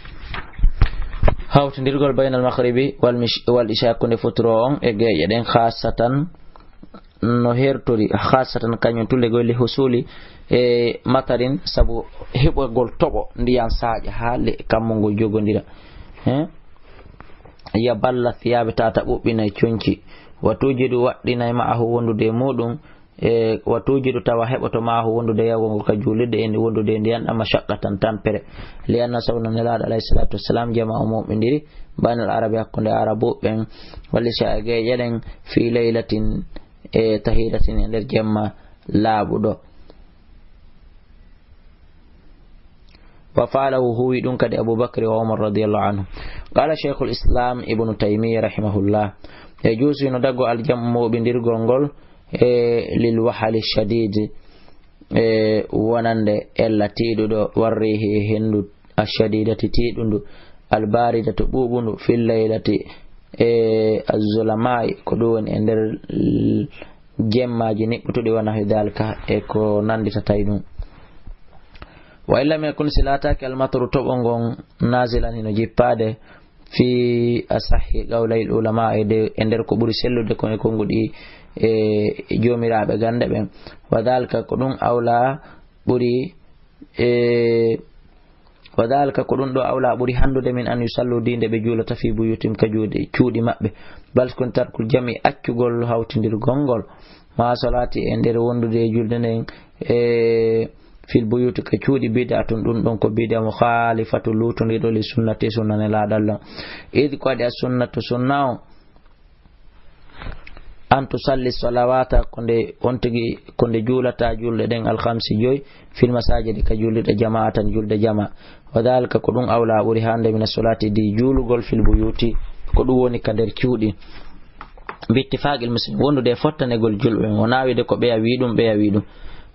hawtindirgol, bayna al maghribi wal mish-, wal isha, hakkunde futuro on e geeƴe ɗen, khassatan, no hertori, khassatan, kañum tule goy, li husuli e matarin, sabu heɓugol toɓo ndiyan saaƴa haa le kammu ngun jogondira. He? Yaballa thiyaabe, tata ɓuɓɓinay conci. Wa tujidu, waɗɗinay, ma'ahu, wondude e muɗum, e wa tujidu, tawa heɓoto, ma'ahu, wondude e yawgol ngol ka juulirde, e wondude e ndiyan ɗan, mashaqqatan, tampere. Li anna, sabu no Nelaaɗo alayhi salatu wassalam, jama'a, o mooɓindiri, baynal arabi, hakkunde arabu ɓen, wal isha, e geeƴe ɗen, fi laylatin, e tahiratin, e nder jemma laaɓuɗo. Wa fa'alahu, huuwi ɗum kadi Abu Bakri wa Umar radiyallahu anhu. Qala Shaykhul Islam Ibnu Taymiyya rahimahullah, yajuzu, hino dagoo, al jam'u, mooɓindirgol ngol, e lil wahali shadid, e wonande ella tiiɗuɗo, warrihi, e hendu, ashadidati, tiiɗundu, albaridatu, ɓuuɓundu, fil laylati, e azzulama'i, ko ɗum woni e nder l-, jemmaaji niɓɓutuɗi, wa nahwi dhalika, e ko nannditata e ɗum. Wa in lam yakun, si laataaki, al mataru, toɓo ngon, nazilan, hino jippaade, fi asahhi qawlayil ulama, e de, e nder ko ɓuri sellude kon e konnguɗi, e joomiraaɓe gannde ɓen. Wa dhalika, ko ɗum awla ɓuri, e, wa dhalika, ko ɗum ɗo awla ɓuri hanndude, min an yusallu, diinde ɓe juulata, fi buyutim, ka juuɗe, cuuɗi maɓɓe. Bal, kono tarkul jam'i, accugol hawtindirgol ngol, ma salaati, e nder wondude e julde nden, e fil buyuti, ka cuuɗi, bid'atun, ɗum ɗon ko bid'a, mukhalifatu, luutondirɗo, li sunnati, sunna Nelaaɗo Allah. Id, ko waɗi as sunnatu, sunna o, an tusalli salawata, ko nde on tigi, ko nde juulata julɗe ɗen, al khamsi, joy, fil masajidi, ka juulirɗe, jama'atan, julde jama. Wa dhalika, ko ɗum awla, ɓuri hande, min as-salati, di juulugol, fil buyuti, ko ɗum woni ka nder cuuɗi. Bi ittifaqil muslimin, wondude e fottanegol julɓe, wonaa wiide ko ɓeya wi ɗum, ɓeya wi ɗum.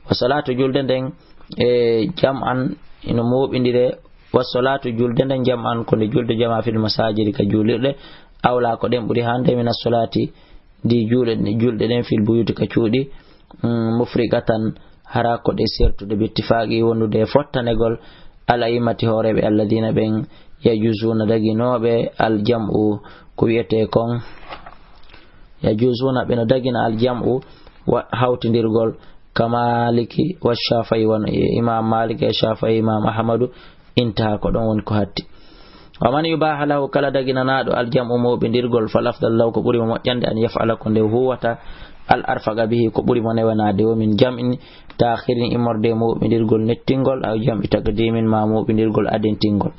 Wa salatu, julde nden, e jam'an, ino mooɓindire, wa salatu, julde nden, jam'an, ko nde julde jama, fil masajidi, ka juulirɗe, awla, ko ɗen ɓuri hande, min as-salati, di juuɗe, julɗe ɗen, fil buyuti, ka cuuɗi, mm, mufriqatan, hara ko ɗe sertude, bi ittifaqi, wondude e fottanegol, al a'immati, hooreeɓe, alladina, ɓen, yajuzuna, daginooɓe, al jam'u, ko wi'etee kon, yajuzuna, ɓe no dagina, al jam'u, wa hawtindirgol, ka Maliki wa Shafi'i, wano e Imam Malik e Shafi'i, Imam Ahmadu, intaha, ko ɗon woni ko hatti. Wa man yubaha lahu, kala daginanaaɗo al jam'u, mooɓindirgol, fal afdal lahu, ko ɓuri mo moƴƴande, an yaf'ala, ko nde huwata, al arfaqa bihi, ko ɓuri mo newanaade, wo min jam'in ta'khirin, immorde e mooɓindirgol nettingol, aw jam'i taqdimin, ma mooɓindirgol adintingol.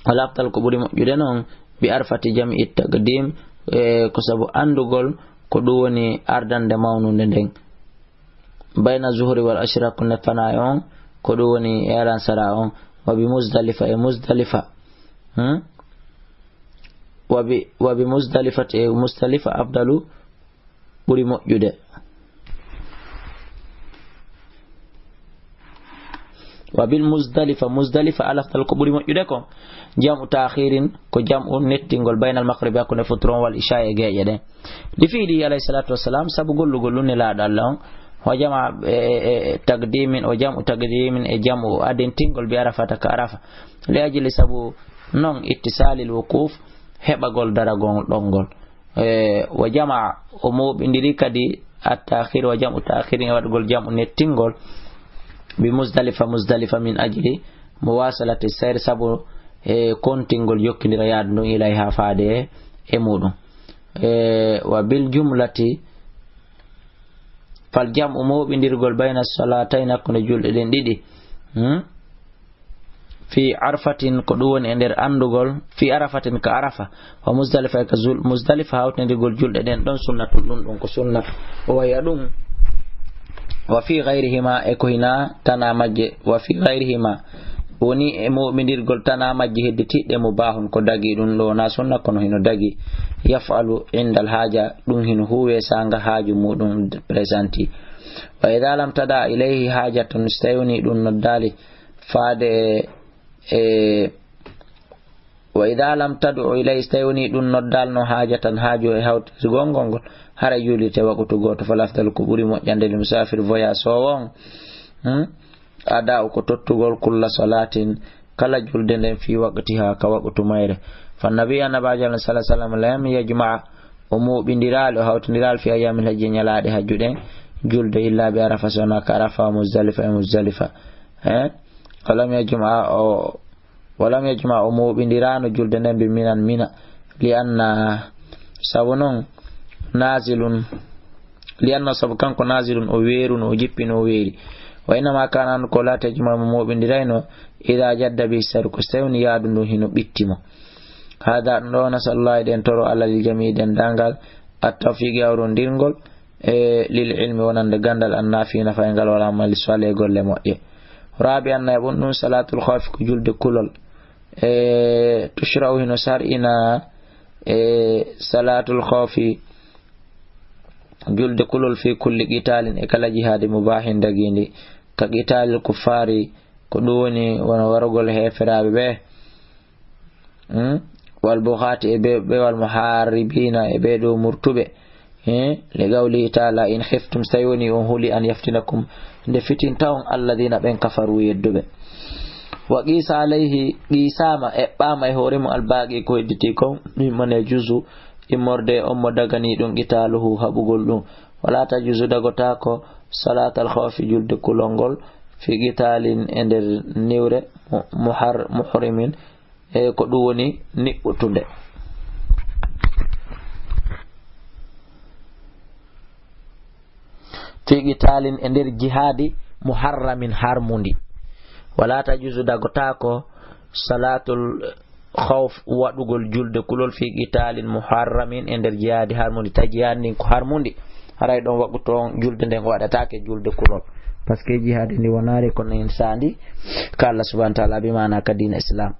Wal afdal, ko ɓuri moƴƴude non, bi arfati jam'i taqdim, e, ko sabu anndugol ko ɗum woni ardande mawnunde nden. Bayna zuhri wal asri, hakkunde fanaay on, ko ɗum woni e alansara on, wa bi Muzdalifa, e Muzdalifa. Hmm? Wa bi, wa bi Muzdalifati, e Muzdalifa, afdalu, ɓuri moƴƴude. Wa bil Muzdalifa, Muzdalifa, al afdal, ko ɓuri moƴƴude ko jam'u ta'khirin, ko jam'u nettingol, baynal maghribi, hakkunde futuro on, wal isha, e geeƴe ɗen. Li fi'lihi alayhi salatu wassalam, sabu gollugol ɗum Nelaaɗo Allah on, wa jama, e, e, e, taqdimin, o jam'u taqdimin, e jam'u adintingol, bi Arafata, ka Arafa. Li ajli, sabu non, ittisalil wuquf, heɓagol daragol ɗon ngol. E, wa jama, o mooɓindiri kadi at-ta'khir, wa jam'u ta'khirin, e waɗugol jam'u nettingol, bi Muzdalifa, Muzdalifa, min ajli muwasalati sayr, sabu e kontingol jokkindira yaadu ndun, ilayha, faade e, e muɗum. E, wa bil jumlati, fal jam'u, mooɓindirgol, bayna salatayn, hakkunde julɗe ɗen ɗiɗi. Hmm? Fi Arfatin, ko ɗum woni e nder anndugol, fi Arafatin, ka Arafa, wa Muzdalifa, e ka zul-, Muzdalifa, hawtindirgol julɗe ɗen ɗon, sunnatun, ɗum ɗum ko sunna. O waya ɗum, wa fi ghayrihima, e ko hina tana majje, wa fi ghayrihima, woni e mooɓindirgol tana majje hedditiiɗe, mubahun, ko dagi, ɗum ɗo na sunna, kono hino dagi. Yaf'alu indal haja, ɗum hino huuwe saanga haaju muɗum presenti. Wa idha lam tada ilayhi hajatun, so tawi woni ɗum noddaali faade e, e Wa ida lam tad'u ilay, so tawi woni ɗum noddalno haajatan, haaju e hawtirgol ngol ngol, haray juulirte waqtu gooto, fal afdal, ko ɓuri moƴƴande, lil musaafir, voyagoowo on, hmm? Ada'u, ko tottugol, kulla salaatin, kala julde nden, fi waqtiha, ka waqtu mayre. Fa nabi, annabaajo Allah, sallallahu alaihi wasallam, lam yajma, o mooɓindiraali, o hawtindiraali, fi ayyamil hajji, ñalaaɗe hajju ɗen, julde illa bi Arafa, so wonaa ka Arafa, wa Muzdalifa, e Muzdalifa. Eh? Wa lam yajma, o, wa lam yajma, o mooɓindiraano julde nden, bi Minan, Mina, li anna, sabu non, nazilun, li anna, sabu kanko nazilun, o weeruno, o jippino, o weeri. Wa innama kana, an ko laati, yajma, mo mooɓindirayno, ida jadda bi saru, ko so tawi woni yaadu ndu hino ɓitti mo. Hada, ɗum ɗo, nasallah, eɗen toro Allah, lil jamii, denndaangal, at tawfiqi, hawrondirgol, e lil ilmi, wonande ganndal, an nafi, nafayngal, wal amali salih, e golle moƴƴe. Rabi an, nayaɓun ɗum, salatul khawfi, ko julde kulol. E tushra'u, hino sar'ina, e salatul khawfi, julde kulol, fi kulli qitalin, e kala jihaadi, mubahin, dagiindi, ka qitalil kuffari, ko ɗum woni, wano warugol heeferaaɓe ɓe. Hmm? Wal bughaati, e ɓe, ɓe wal muharibina, e ɓe ɗo murtuɓe. Eh? Li qawlihi ta'ala, in khiftum, so tawi woni on huli, an yaftinakum, nde fitinta on, alladhina, ɓen, kafaru, yedduɓe. Wa qisa alayhi, qisama, eɓɓama e hoore mum, al baqi, ko hedditi kon, mimman yajuzu, immorde e on mo dagani ɗum, qitaluhu, haɓugol ɗum. Wala tajuzu, dagotako, salatal khawfi, julde kulol ngol, fi qitalin, e nder niwre, mu-, muhar-, muhrimin, e ko ɗum woni niɓɓutunde. Fi qitalin, e nder jihaadi, muharramin, harmundi. Wala tajuzu, dagotako, salatul khawf, waɗugol julde kulol, fi qitalin, muharramin, e nder jihaadi, harmundi. Tawi jihaadi ndin ko harmundi, haray ɗon waqtu on julde nden waɗataake julde kulol. Parce que jihaadi ndi wonaare ko nen sandi ka Allah subhanahu wa ta'ala, bi maana ka diina Islam.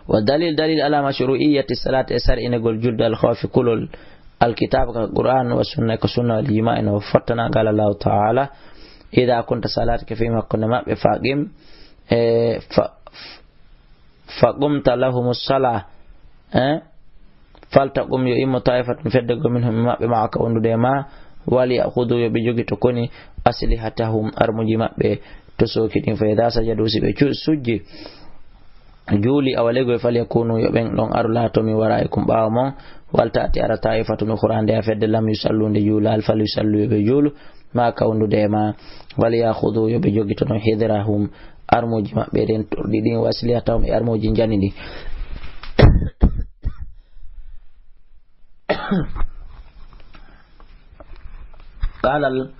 Wa dalil, dalil ala mashru'iyyati salati, e sar'inegol julde al khawfi kulol, al kitab, ka Qur'an, wa sunna, ko sunna, wal ijma, ina fottana, qala Allahu ta'ala, idha kunta, salatake, fihim, hakkunde maɓɓe, faqim, e fa-, faqumta lahumus salah, eh? Faltaqum, yo immo, ta'ifatun, fedde goo, minhum, e maɓɓe, ma'aka, wondude e ma, wal ya'khudhu, yo ɓe jogito, koni, aslihatahum, armuji maɓɓe, to sooki ɗin, fa idha sajadu, si ɓe cu-, sujji, juuli, awa legoy, falyakunu, yo ɓen ɗon aru, laato, min wara'ikum, ɓaawo mon, wal ta'ti, ara, ta'ifatun, ukhra, nde a fedde, lam yusallu, nde juulaali, falyusallu, yo ɓe juulu, ma'aka, wondude e ma, wal ya'khudhu, yo ɓe jogitono, hidrahum, armuji maɓɓe, ɗen torɗi ɗin, wa aslihatahum, e armuji njani ɗin. Qala al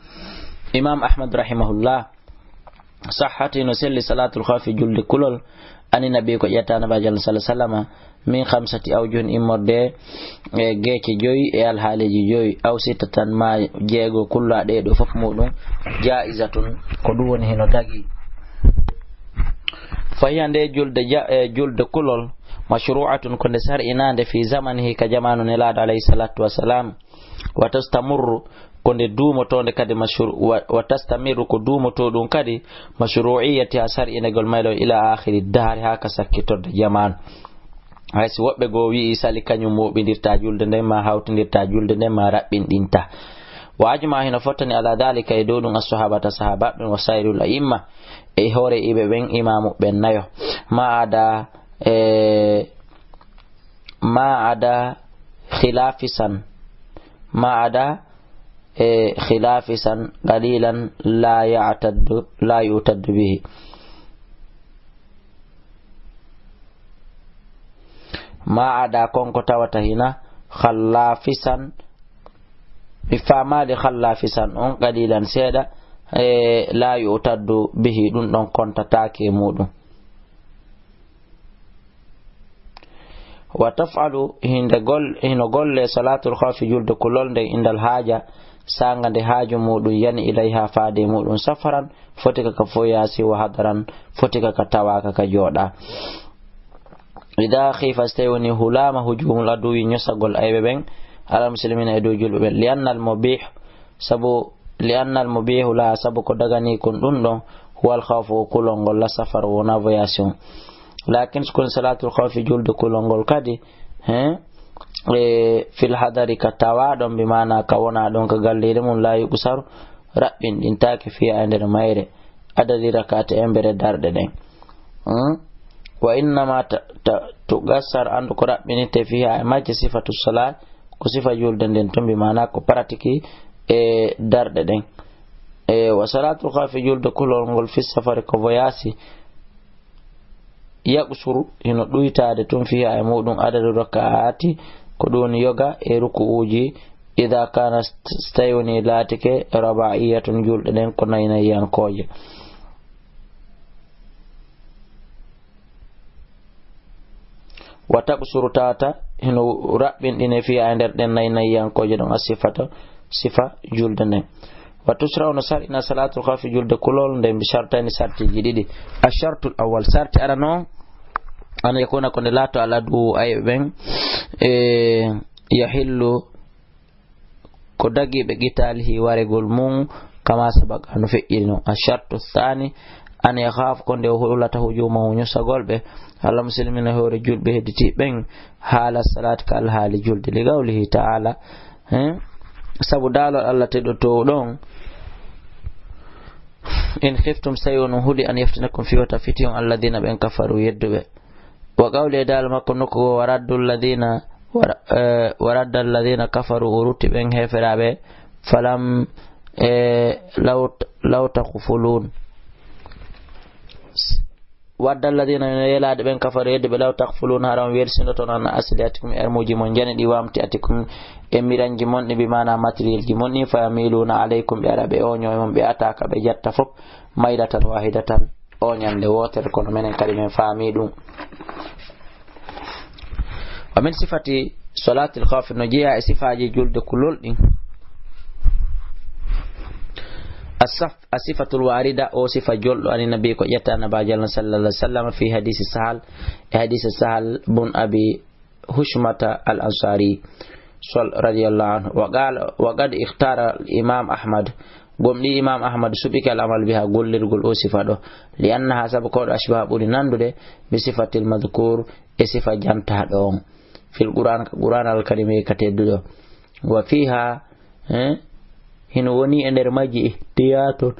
Imam Ahmad rahimahullah, sahhat, no selli, salatul khawfi, julde kulol, ani nabi, ko ƴetta Nabaajo Allah sallallahu alaihi wasallam, min khamsati awjuhin, immorde e geece joyi e alhaaliiji joyi, aw sittatan, ma jeego, kulluha, ɗee ɗoo fof muɗum, jaizatun, ko ɗum woni hino dagi. Fa hiya, nde julde ja-, e julde kulol, mashru'atun, ko nde sar'inaande, fi zamanihi, ka jamaanu Nelaaɗo alayhi salatu wassalam, wa tastamurru, ko nde duumotoonde kadi, mashru-, wa, wa tastamirru, ko duumotoo ɗum kadi, mashru'iyyatiha, sar'inegol mayre o, ila akhiri dahri, haa ka sakkitorde jamaanu. Hay si woɓɓe goo wi'i sali kañum mooɓindirta julde nden, ma hawtindirta julde nden, ma raɓɓinɗinta. Wa ajma, hino fottani, ala dhalika, e dow ɗum, as-sahabata, sahabaaɓe ɓen, wa sairul a'imma, e hoore iɓe ɓen, imaamu ɓen nayo. Ma ada, e, ma ada khilafisan, ma ada, e, khilafisan qalilan la ya'taddu, la yu'taddu bihi. Ma ada, kon ko tawata hina, khallafisan, mi faamaali khallafisan on, qalilan, seeɗa, e, la yu'taddu bihi, ɗum ɗon kontataake e muɗum. Wa taf'alu, hinde gol-, hino golle, salatul khawfi, julde kulol nden, indal haaja, saanga nde haaju muɗum yani, ilayha, faade e muɗum, safaran, foti ka ka foyaasi, wa hadaran, foti ka ka tawaaka, ka jooɗa. Ida khifa, so tawi woni hulaama, hujumul aduwi, ñosagol ayɓe ɓen, alal muslimina, e dow julɓe ɓen, li annal mubih, sabu, li annal mubihu laha, sabu ko dagani kon ɗum ɗon, huwal khawfu, ko kulol ngol, la safar, wona voyage on. Lakin so koni salaatul khawfi, julde kulol ngol kadi, he, e, fil hadari, ka tawaa ɗon, bi maana ka wonaa ɗon, ka galleeri mum, laa yuqsaru, raɓɓinɗintaake, fiihaa, e nder mayre, adadi rakaati, embere darɗe ɗen. Hmm? Wa innama ta-, ta-, tuqassar, anndu ko raɓɓinitte, fiihaa, e majje, sifatu salaat, ko sifa julde nden tun, bi maana ko paratiki e darɗe ɗen. E, wa salaatul khawfi, julde kulol ngol, fi safari, ko voyage, yaqsuru, hino ɗuytaade tun, fiihaa, e muɗum, adadu rakaati, ko ɗum woni yoga e ruku'uuji, idaa kaana, so tawi woni laatike, rubaa'iyatan, julɗe ɗen ko nayi nayiyankooje. Wa taqsuru, tawata hino raɓɓinɗine, fiihaa, e nder ɗen nayi nayiyankooje ɗon, as-sifata, sifa julde nden. Wa tushra'u, no sar'ina, salaatul khawfi, julde kulol nden, bi shartayni, sartiiji ɗiɗi. Ash-shartul awwal, sarti arano on, an yakuna, ko nde laato, al aduwwu, ayɓe ɓen, e, yahillu, ko dagiiɓe, qitaalihi, waregol mum, kama sabaqa, no feƴƴiri non. Ash-shartu thaani, an yakhaafa, ko nde o hulata, hujuumahu, ñusagol ɓe, alal muslimiina, e hoore julɓe hedditiiɓe ɓen, haala salaati, ka alhaali julde, li qawlihi ta'aala, eh, sabu daalol Allah teddotoowo ɗon, in khiftum, so tawi on huli, an yaftinakum, fii wota fiti on, alladhiina, ɓen, kafaru, yedduɓe. Wa qawli, e daal makko nokku goo, wa raddu alladhina, wa ra-, eh, wa radda alladhina kafaru, o rutti ɓen heeferaaɓe, falam, eh, law, law taghfulun. Wadda alladhina, no yelaade ɓen, kafaru, yedduɓe, law taghfulun, hara on welsindoton, an aslihatikum, armuuji mon njani ɗi, wa amtiatikum, e miranji mon ɗi, bi maana matériel ji mon ɗi, fa yamiluna alaykum, ɓe ara ɓe ooño e mon, ɓe ataaka ɓe jatta fof, maylatan wahidatan, ooñande wootere, kono menen kadi men faami ɗum. Wa min sifati salaatil khawfi, no jeyaa e sifaaji julde kulol ɗin. As-saf-, as-sifatul waarida, o sifa jolɗo ani nabi, ko ƴetta Nabaajo Allah sallallahu alaihi wasallam, fi hadiisi Sahal, e hadiisi Sahal bun Abi Hushmata al Ansari, sol-, radiyallahu anhu. Wa qala, wa qad ikhtara al Imam Ahmad, gomɗi Imam Ahmad suɓike al amal biha, gollirgol o sifa ɗo, li annaha, sabu ko ɗo ashbaha ɓuri nandude, bi sifatil madhkur, e sifa jantaaɗo on, fil Qur'an, ka Qur'an al Karim, ka tedduɗo. Wa fiha, eh, hino woni e nder majji ihtiyatun.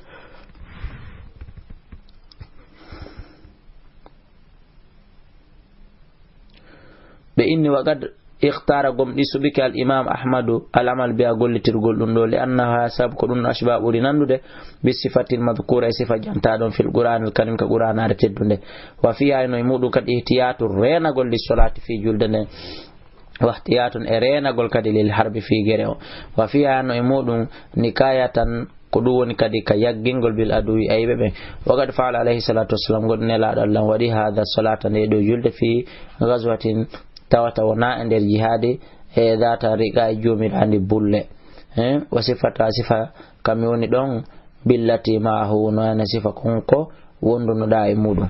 Ɓe inni, wa qad ikhtara, gomɗi suɓike al Imam Ahmadu, al amal biha, gollitirgol ɗum ɗo, li annaha, sabu ko ɗum ashbaha ɓuri nandude, bi sifatil madhkura, e sifa jantaaɗo on, fil Qur'anil Karim, ka Qur'anaare teddunde. Wa fiha, no e muɗum kadi ihtiyatu, reenagol, li solati, fii julde nden, wa ihtiyatun, e reenagol kadi, lil harbi, fii gere o. Wa fiha, no e muɗum nikayatan, ko ɗum woni kadi ka yaggingol bil aduwi, ayɓe ɓen. Wa qad fa'ala alayhi salatu wassalam, gomɗi Nelaaɗo Allah on waɗi, hada salata, nde ɗo julde, fi ghazwatin, tawata wona e nder jihaadi, e dhata riqa, e jomiraandi bulle. Eh, wa sifata, sifa kam woni ɗon, billati ma'ahu, no ene sifa kon ko wondunoɗa e muɗum.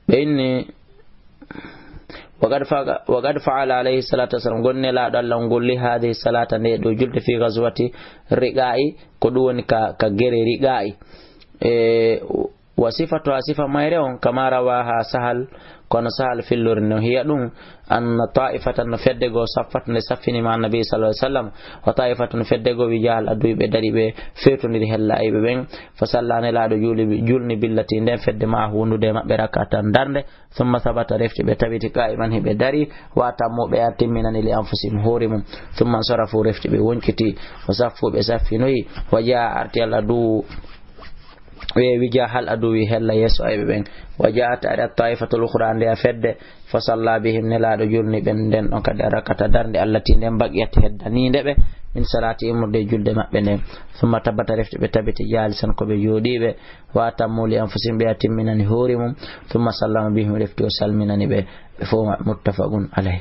Ɓe inni, wa qad fa-, wa qad fa'ala alayhi salatu wassalam, gomɗi Nelaaɗo Allah on golli, hadihi salata, nde ɗo julde, fi ghazwati riqa'i, ko ɗum woni ka, ka gere riqa'i. E, wa sifatuha, sifa mayre on, kama rawaha Sahal, kono Sahal fillori no hiya ɗum, anna ta'ifatan, no fedde goo, saffat, nde saffini, ma annabi sallallahu alaihi wasallam, wa ta'ifatan, fedde goo, wijahal aduwi, ɓe dari ɓe fewtondiri hella ayɓe ɓen, fa salla, Nelaaɗo juuli, julni, billati, nden fedde, ma'ahu, wondude e maɓɓe, rak'atan, darnde, thumma thabata, refti ɓe tabiti, qa'iman, hiɓe dari, wa atammu, ɓe a timminani, li anfusihim, hoore mum, thumma ansarafu, refti ɓe wonkiti, wa saffu, ɓe saffinoyi, wa jaa, arti al aduwu, ɓe wijahal aduwi, hella yeeso ayɓe ɓen. Wa ja'at, ari at-ta'ifatul ukhra, nde a fedde, fa salla bihim, Nelaaɗo julni ɓen nden ɗon kadi rak'ata, darnde, allati, nden, baqiyat, heddaniinde ɓe, min salati, immorde e julde maɓɓe nden. Thumma thabata, refti ɓe tabiti, jalisan, ko ɓe jooɗiiɓe, wa atammu li anfusihim, ɓe a timminani hoore mum, thumma sallama bihim, refti o salminani ɓe, ɓe fof maɓɓe, muttafaqun alayh.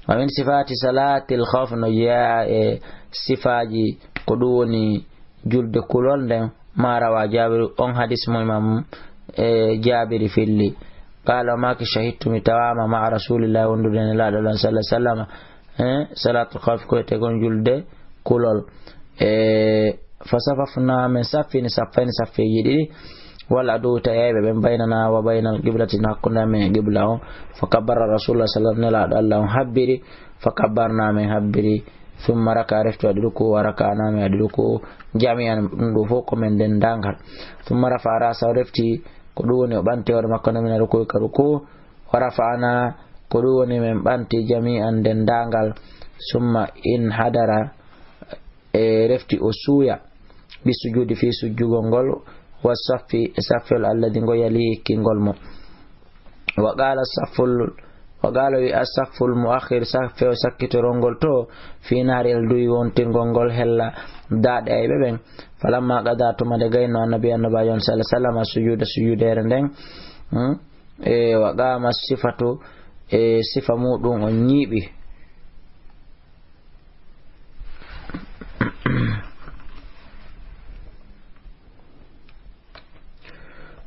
Wa min sifati salatil khawf, no jeyaa e sifaaji ko ɗum woni julde kulol nden, ma rawa Jaabiru, on hadis mo imam, e, Jaabiri filli. Qala, o maaki, shahidtu, mi tawaama, ma'a Rasulillahi, wondude Nelaaɗo Allah sallallahu alaihi wasallam, eh, salatul khawfi ko wiyetee kon julde kulol. E, fasafafna, min saffini saffayni, saffeeji ɗiɗi. Wal aduwwu, tawi ayɓe ɓen, baynana wa baynal qiblati, no hakkunde amen e qibla on. Fa kabbara Rasulullah sallallahu alaihi wasallam, Nelaaɗo Allah on habbiri. Fa kabbarna, min habbiri. Thumma raka, refti waɗi ruku, wa raka'na, min waɗi ruku. Jami'an, ɗum ɗo fof ko men denndaangal. Thumma rafa'a ra'sahu, refti, ko ɗum woni o ɓanti hoore makko nden mina ruku, ka ruku. Wa rafa'na, ko ɗum woni men ɓanti jami'an denndaangal. Summa inhadara, e refti o suuya, bi sujudi, fii sujjugol ngol, wa saffi, e saffel alladi ngo yali kingol mo. Wa qala safful, wa qala wi asafful muakhir, saffel sakkitorol ngol to, fii nahri, e duwi wontingol ngol hella daaɗe ayɓe ɓen. Falamma qada, tuma nde gayno annabi, annabaajo on sallallahu alaihi wasallam, sujuda, sujudeere nden, hmm? E wa qama sifatu, e sifa muɗum on ñiiɓi.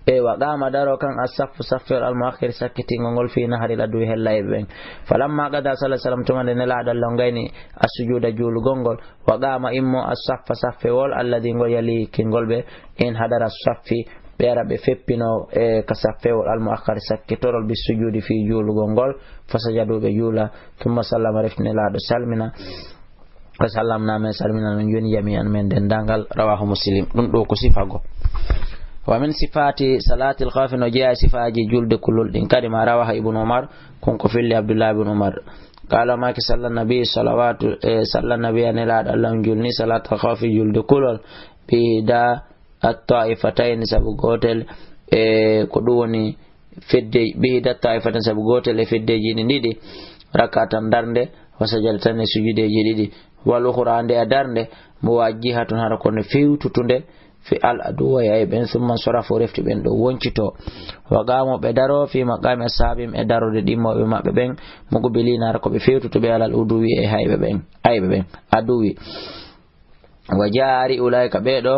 E wa qama, daro kan, as-saffu, saffewol, al-muakhir, sakkitingol ngol, fi nahril aduwi, hella ayɓe ɓen. Falamma qada sallallahu alaihi wasallam, tuma nde Nelaaɗo Allah on gayni as-sujuda, juulugol ngol, wa qama, immo, as-saffa, saffewol, alladhi, ngol yali kingol ɓe, inhadara saffi, ɓe ara ɓe feppino, e, ka saffewol, al-muakhkhar, sakkitorol, bi sujudi, fii juulugol ngol, fa sajadu, ɓe juula, thumma sallama, refti Nelaaɗo salmina, wa sallamna, men salmina non jooni jami'an men denndaangal, rawahu Muslim. Ɗum ɗo ko sifa go. Wa min sifati salatil khawfi, no jeyaa e sifaaji julde kulol ɗin kadi, ma rawaha Ibnu Umar, kon ko filli Abdullah ibn Umar. Qala, o maaki, salla nabi salawatu, e, salla nabi, a Nelaaɗo Allah on julni salatal khawfi, julde kulol, bi ihda at-ta'ifatayni, sabu gootel, e, ko ɗum woni fedde, bi ihda at-ta'ifatayni, sabu gootel e feddeeji ɗin ɗiɗi, rak'atan, darnde, wa sajadatayni, e sujudeeji ɗiɗi, wal ukhra, nde a darnde, muwajjihatun, hara ko nde fewtutunde, fi al aduwwa, e ayɓe ɓen, thumma sarafu, refti ɓen ɗo woncito, wa qamu, ɓe daro, fi maqami ashabihim, e darode ɗimmoɓe maɓɓe ɓen, muqbilina, hara ko ɓe fewtutuɓe, alal uduwi, e hayɓe ɓen, ayɓe ɓen, aduwi. Wa jaa, ari, ulaa'ika, ɓee ɗo,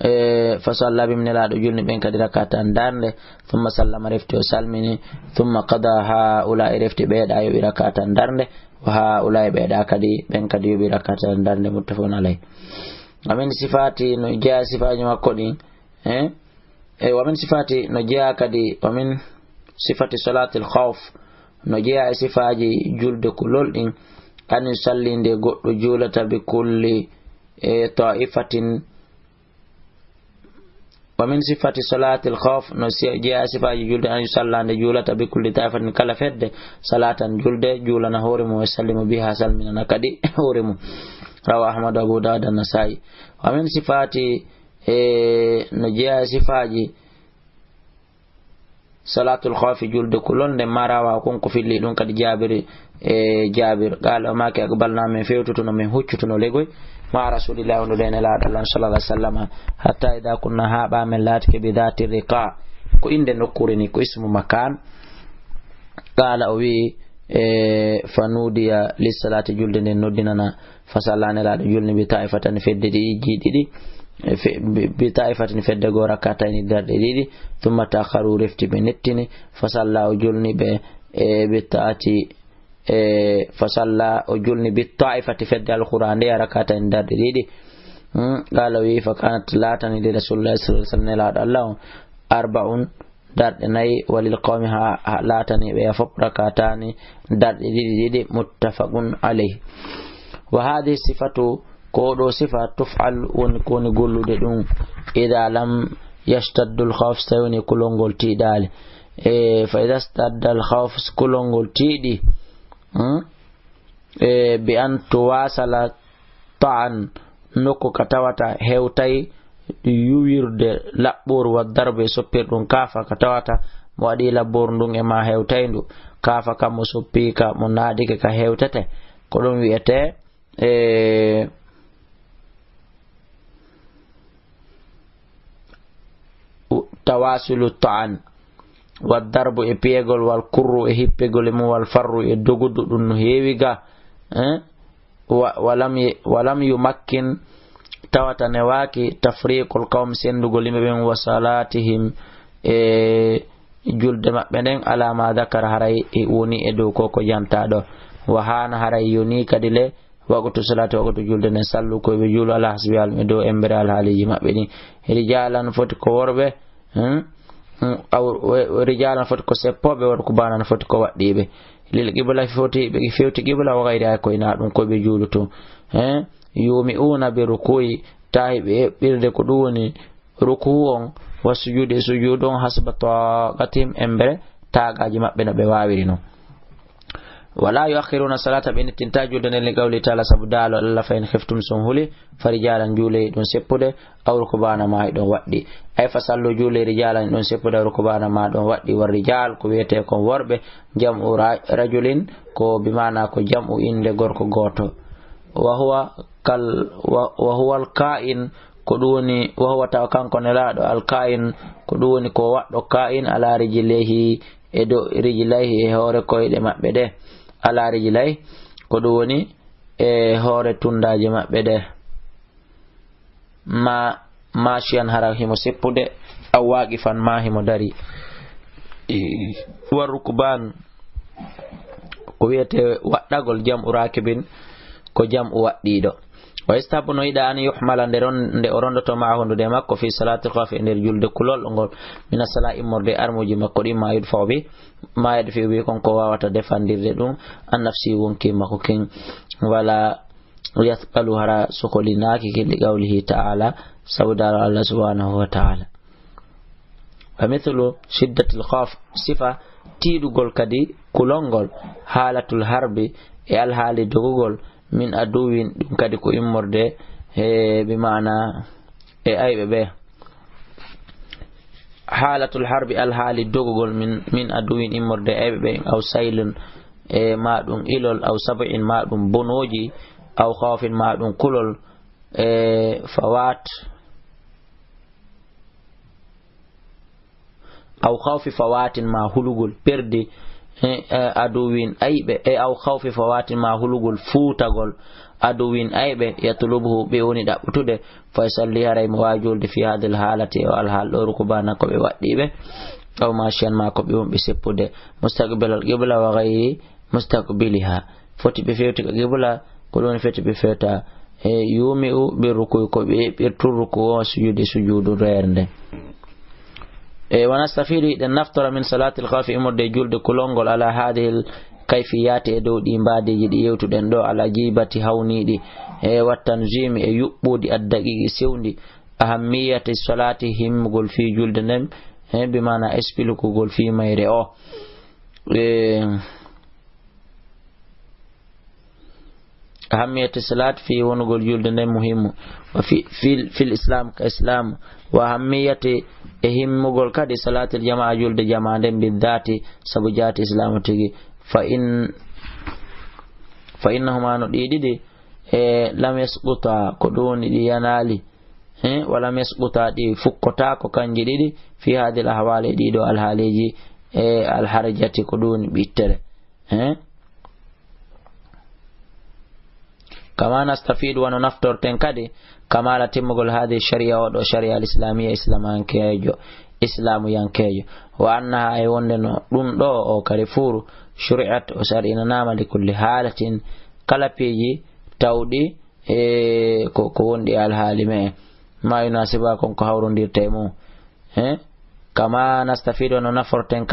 e, fa salla bihim, Nelaaɗo julni ɓen kadi rak'atan, darnde, thumma sallama, refti o salmini, thumma qada haa'ulaa'i, refti ɓee ɗa yoɓi rak'atan, darnde, wa haa'ulaa'i, ɓee ɗa kadi, ɓen kadi yoɓi rak'atan, darnde, muttafaqun alayh. Wa min sifati, no jeyaa sifaaji makko ɗin, eh? E, wa min sifati, no jeyaa kadi, wa min sifati salatil khawf, no jeyaa e sifaaji julde kulol ɗin, an yusalli, nde goɗɗo juulata, bi kulli, e, ta'ifatin. Wa min sifati salatil khawf, no si-, jeyaa e sifaaji julde, an yusalla, nde juulata, bi kulli ta'ifatin, kala fedde, salatan, julde, juulana hoore mum, e sallimu biha, salminana kadi hoore mum. Rawa Ahmadu, Abu Dawud, An-Nasa'i. Wa min sifati, e, no jeyaa e sifaaji salatul khawfi, julde kulol, nde ma rawa, kon ko filli ɗum kadi Jaabir, e, Jaabir. Qala, o maaki, aqbalna, min fewtutuno, min huccutuno legoy, ma Rasulillahi, wondude e Nelaaɗo Allah sallallahu alaihi wasallam, hatta idha kunna, haa ɓa men laatike, bi dhati riqa, ko innde nokkuure ni, ko ismu makan. Qala, o wi'i, e, fa nudiya lis salati, julde nden noddinana, fa salla, Nelaaɗo julni, bi ta'ifatin, fedde ɗiɗi, ji ɗiɗi, e fe-, bi, bi ta'ifatin, fedde goo, rak'atayni, darɗe ɗiɗi, thumma ta'akhkharu, refti ɓe nettini, fa salla, o julni ɓe, e, bi ta'ati, e, fa salla, o julni, bi ta'ifati, fedde al ukhra nde, rak'atayni, darɗe ɗiɗi. Hmm, qala, o wi'i, fa kanat, laatani, li Rasulillahi sallallahu alaihi wasallam, Nelaaɗo Allah on, arba'un, darɗe nayi, walil qawmi, ha, ha laatani ɓe fof, rak'atani, darɗe ɗiɗi ɗiɗi, muttafaqun alayh. Wa hadhihi sifatu, ko ɗo sifa, tuf'al, woni ko woni gollude ɗum, idha lam yashtaddu al khawf, so tawi woni kulol ngol tiiɗaali. E, fa idha ishtadda al khawf, so kulol ngol tiiɗi, hmm? E, bi an tuwasala ta'an, nokku ka tawata hewtay yuwirde laɓɓooru, wa darbu, e soppirɗum, kaafa, ka tawata mo waɗi laɓɓooru ndun e ma hewtay ndu, kaafa ka, mo soppi ka, mo naaɗike ka, hewtete, ko ɗum wi'etee, e, tawasulu ta'an, wa darbu, e piyegol, wal kurru, e hippegol e mum, wal farru, e dogudu, ɗum no heewi ga, eh? Wa, walam ye-, walam yumakkin, tawata newaaki, tafriqul qawm, sendugol yimɓe ɓen, wa salatihim, e julde maɓɓe nden, ala ma dakara, haray e woni e dow ko ko janta ɗo. Wa hana haray yoni kadi le waqtu salati, waqtu julde nden, sallu ko ɓe juulu ala hasbi al-, e dow embere alhaaliiji maɓɓe ɗin. Rijalan foti ko worɓe, hmm? Hmm, aw, we-, we-, rijalan foti ko seppooɓe, wa rukbanan foti ko waɗɗiiɓe. Lil qibla foti ɓe fewti qibla, wa gayri ay ko ina ɗum ko ɓe juulu tun. Eh? Yumi'una bi ruku'i, tawi ɓe eɓɓirde ko ɗum woni ruku on, wa sujudi e sujudu on, hasba taqatihim, embere taagaaji maɓɓe no ɓe waawiri non. Wala yuakhiruna salata, ɓe nittinta julde nden, li qawli taala, sabu daalo Allah, fa in khiftum, so on huli, fa rijalan, juuley ɗum seppude, aw rukbana, ma e ɗon waɗɗi. Ay fa sallu, juuley rijalan, ɗum seppude, aw rukbana, ma ɗon waɗɗi. Wa rijal, ko wiyetee kon worɓe, jam'u ra-, rajulin, ko bi maana ko jam'u innde gorko gooto. Wa huwa kal, wa, wa huwa al ka'in, ko ɗum woni, wa huwa, tawa kanko Nelaaɗo, al ka'in, ko ɗum woni ko waɗɗo ka'in, ala rijlayhi, e dow rijlayhi, e hoore koyɗe maɓɓe ɗe, ala rijlayhi, ko ɗum woni e hoore tundaaje maɓɓe ɗe, ma, mashiyan, hara himo seppude, aw waqifan, ma himo dari. I, wa rukban, ko wiyetee waɗɗagol, jam'u rakibin, ko jam'u waɗɗiiɗo. Wa yustahabbu, no yiɗaa, an yuhmala, nde ron-, nde o rondoto, ma, hondude e makko, fi salatil khawfi, e nder julde kulol ngol, mina sala, immorde e armuuji makko ɗin, ma yudfa'u bi, ma yadfi'u bi, kon ko waawata defandirde ɗum, an nafsi, wonki makko kin, wala yathqalu, hara sokolinaaki ki, li qawlihi ta'ala, sabu daalo Allah subhanahu wa ta'ala. Wa mithlu shiddatil khawf, sifa tiiɗugol kadi kulol ngol, halatul harbi, e alhaali dogugol, min aduwin, ɗum kadi ko immorde, e bi maana e ayɓe ɓe. Halatul harbi, alhaali dogugol, min, min aduwin, immorde e ayɓe ɓe, aw saylun, e ma ɗum ilol, aw sab'in, ma ɗum bonooji, aw khawfin, ma ɗum kulol, e fawat, aw khawfi fawatin, ma hulugol perdi, e, e, aduwin ayɓe, e, aw khawfi fawatin, ma hulugol fuutagol, aduwin ayɓe, yatlubuhu, ɓe woni ɗaɓɓutude, fa yusalli, haray mo waawi julde, fi hadhihi al halati, e o alhaal ɗo, rukbana, ko ɓe waɗɗiiɓe, aw mashiyan, ma ko ɓe wonɓe seppude, mustaqbilal qibla wa ghayri mustaqbiliha, foti ɓe fewti ka qibla, ko ɗum foti ɓe fewta. E yumi'u bi ruku'i, ko ɓe ɓirtu ruku o, sujudi, sujudu reernde. E wa nastafidu, hiɗen naftora, min salatil khawfi, immorde e julde kulol ngol, ala hadhihi al kayfiyati, e dow ɗi mbaadiiji ɗi yewtuɗen ɗo, al ajibati, hawniiɗi, e wa tanzimi, e yuɓɓudi, ad daqiqi, sewndi, ahammiyati salati, himmugol fii julde nden, e bi maana esplikugol fii mayre o. E, ahammiyati salat, fii wonugol julde nden muhimmu. Wa fi, fil, fil islam, ka islam. Wa ahammiyati, e himmugol kadi, salatil jamaa, julde jamaa nden, biddati, sabu jaati islamu tigi. Fa in, fa innahuma, no ɗi ɗiɗi, e lam yasquta, ko ɗum woni ɗi yanaali. He, wa lam yasquta, ɗi fukkotaako kanji ɗiɗi, fi hadhihi al ahwali, ɗiɗo alhaaliiji, e alharjati, ko ɗum woni ɓittere. He? Kama nastafidu, wano naftorten kadi, kamala, timmugol, hadhihi sharia, oɗo sharia al islamia, islamankeejo, islamuyankeejo. Wa annaha, e wonde no ɗum ɗo, o kadi fuuru, shuri'at, o shar'inanaama, li kulli halatin, kala piiji tawɗi, e ko, ko wonɗi e alhaali me'en, ma yunasiba, kon ko hawrondirta e mum. He? Kama nastafidu, no naforten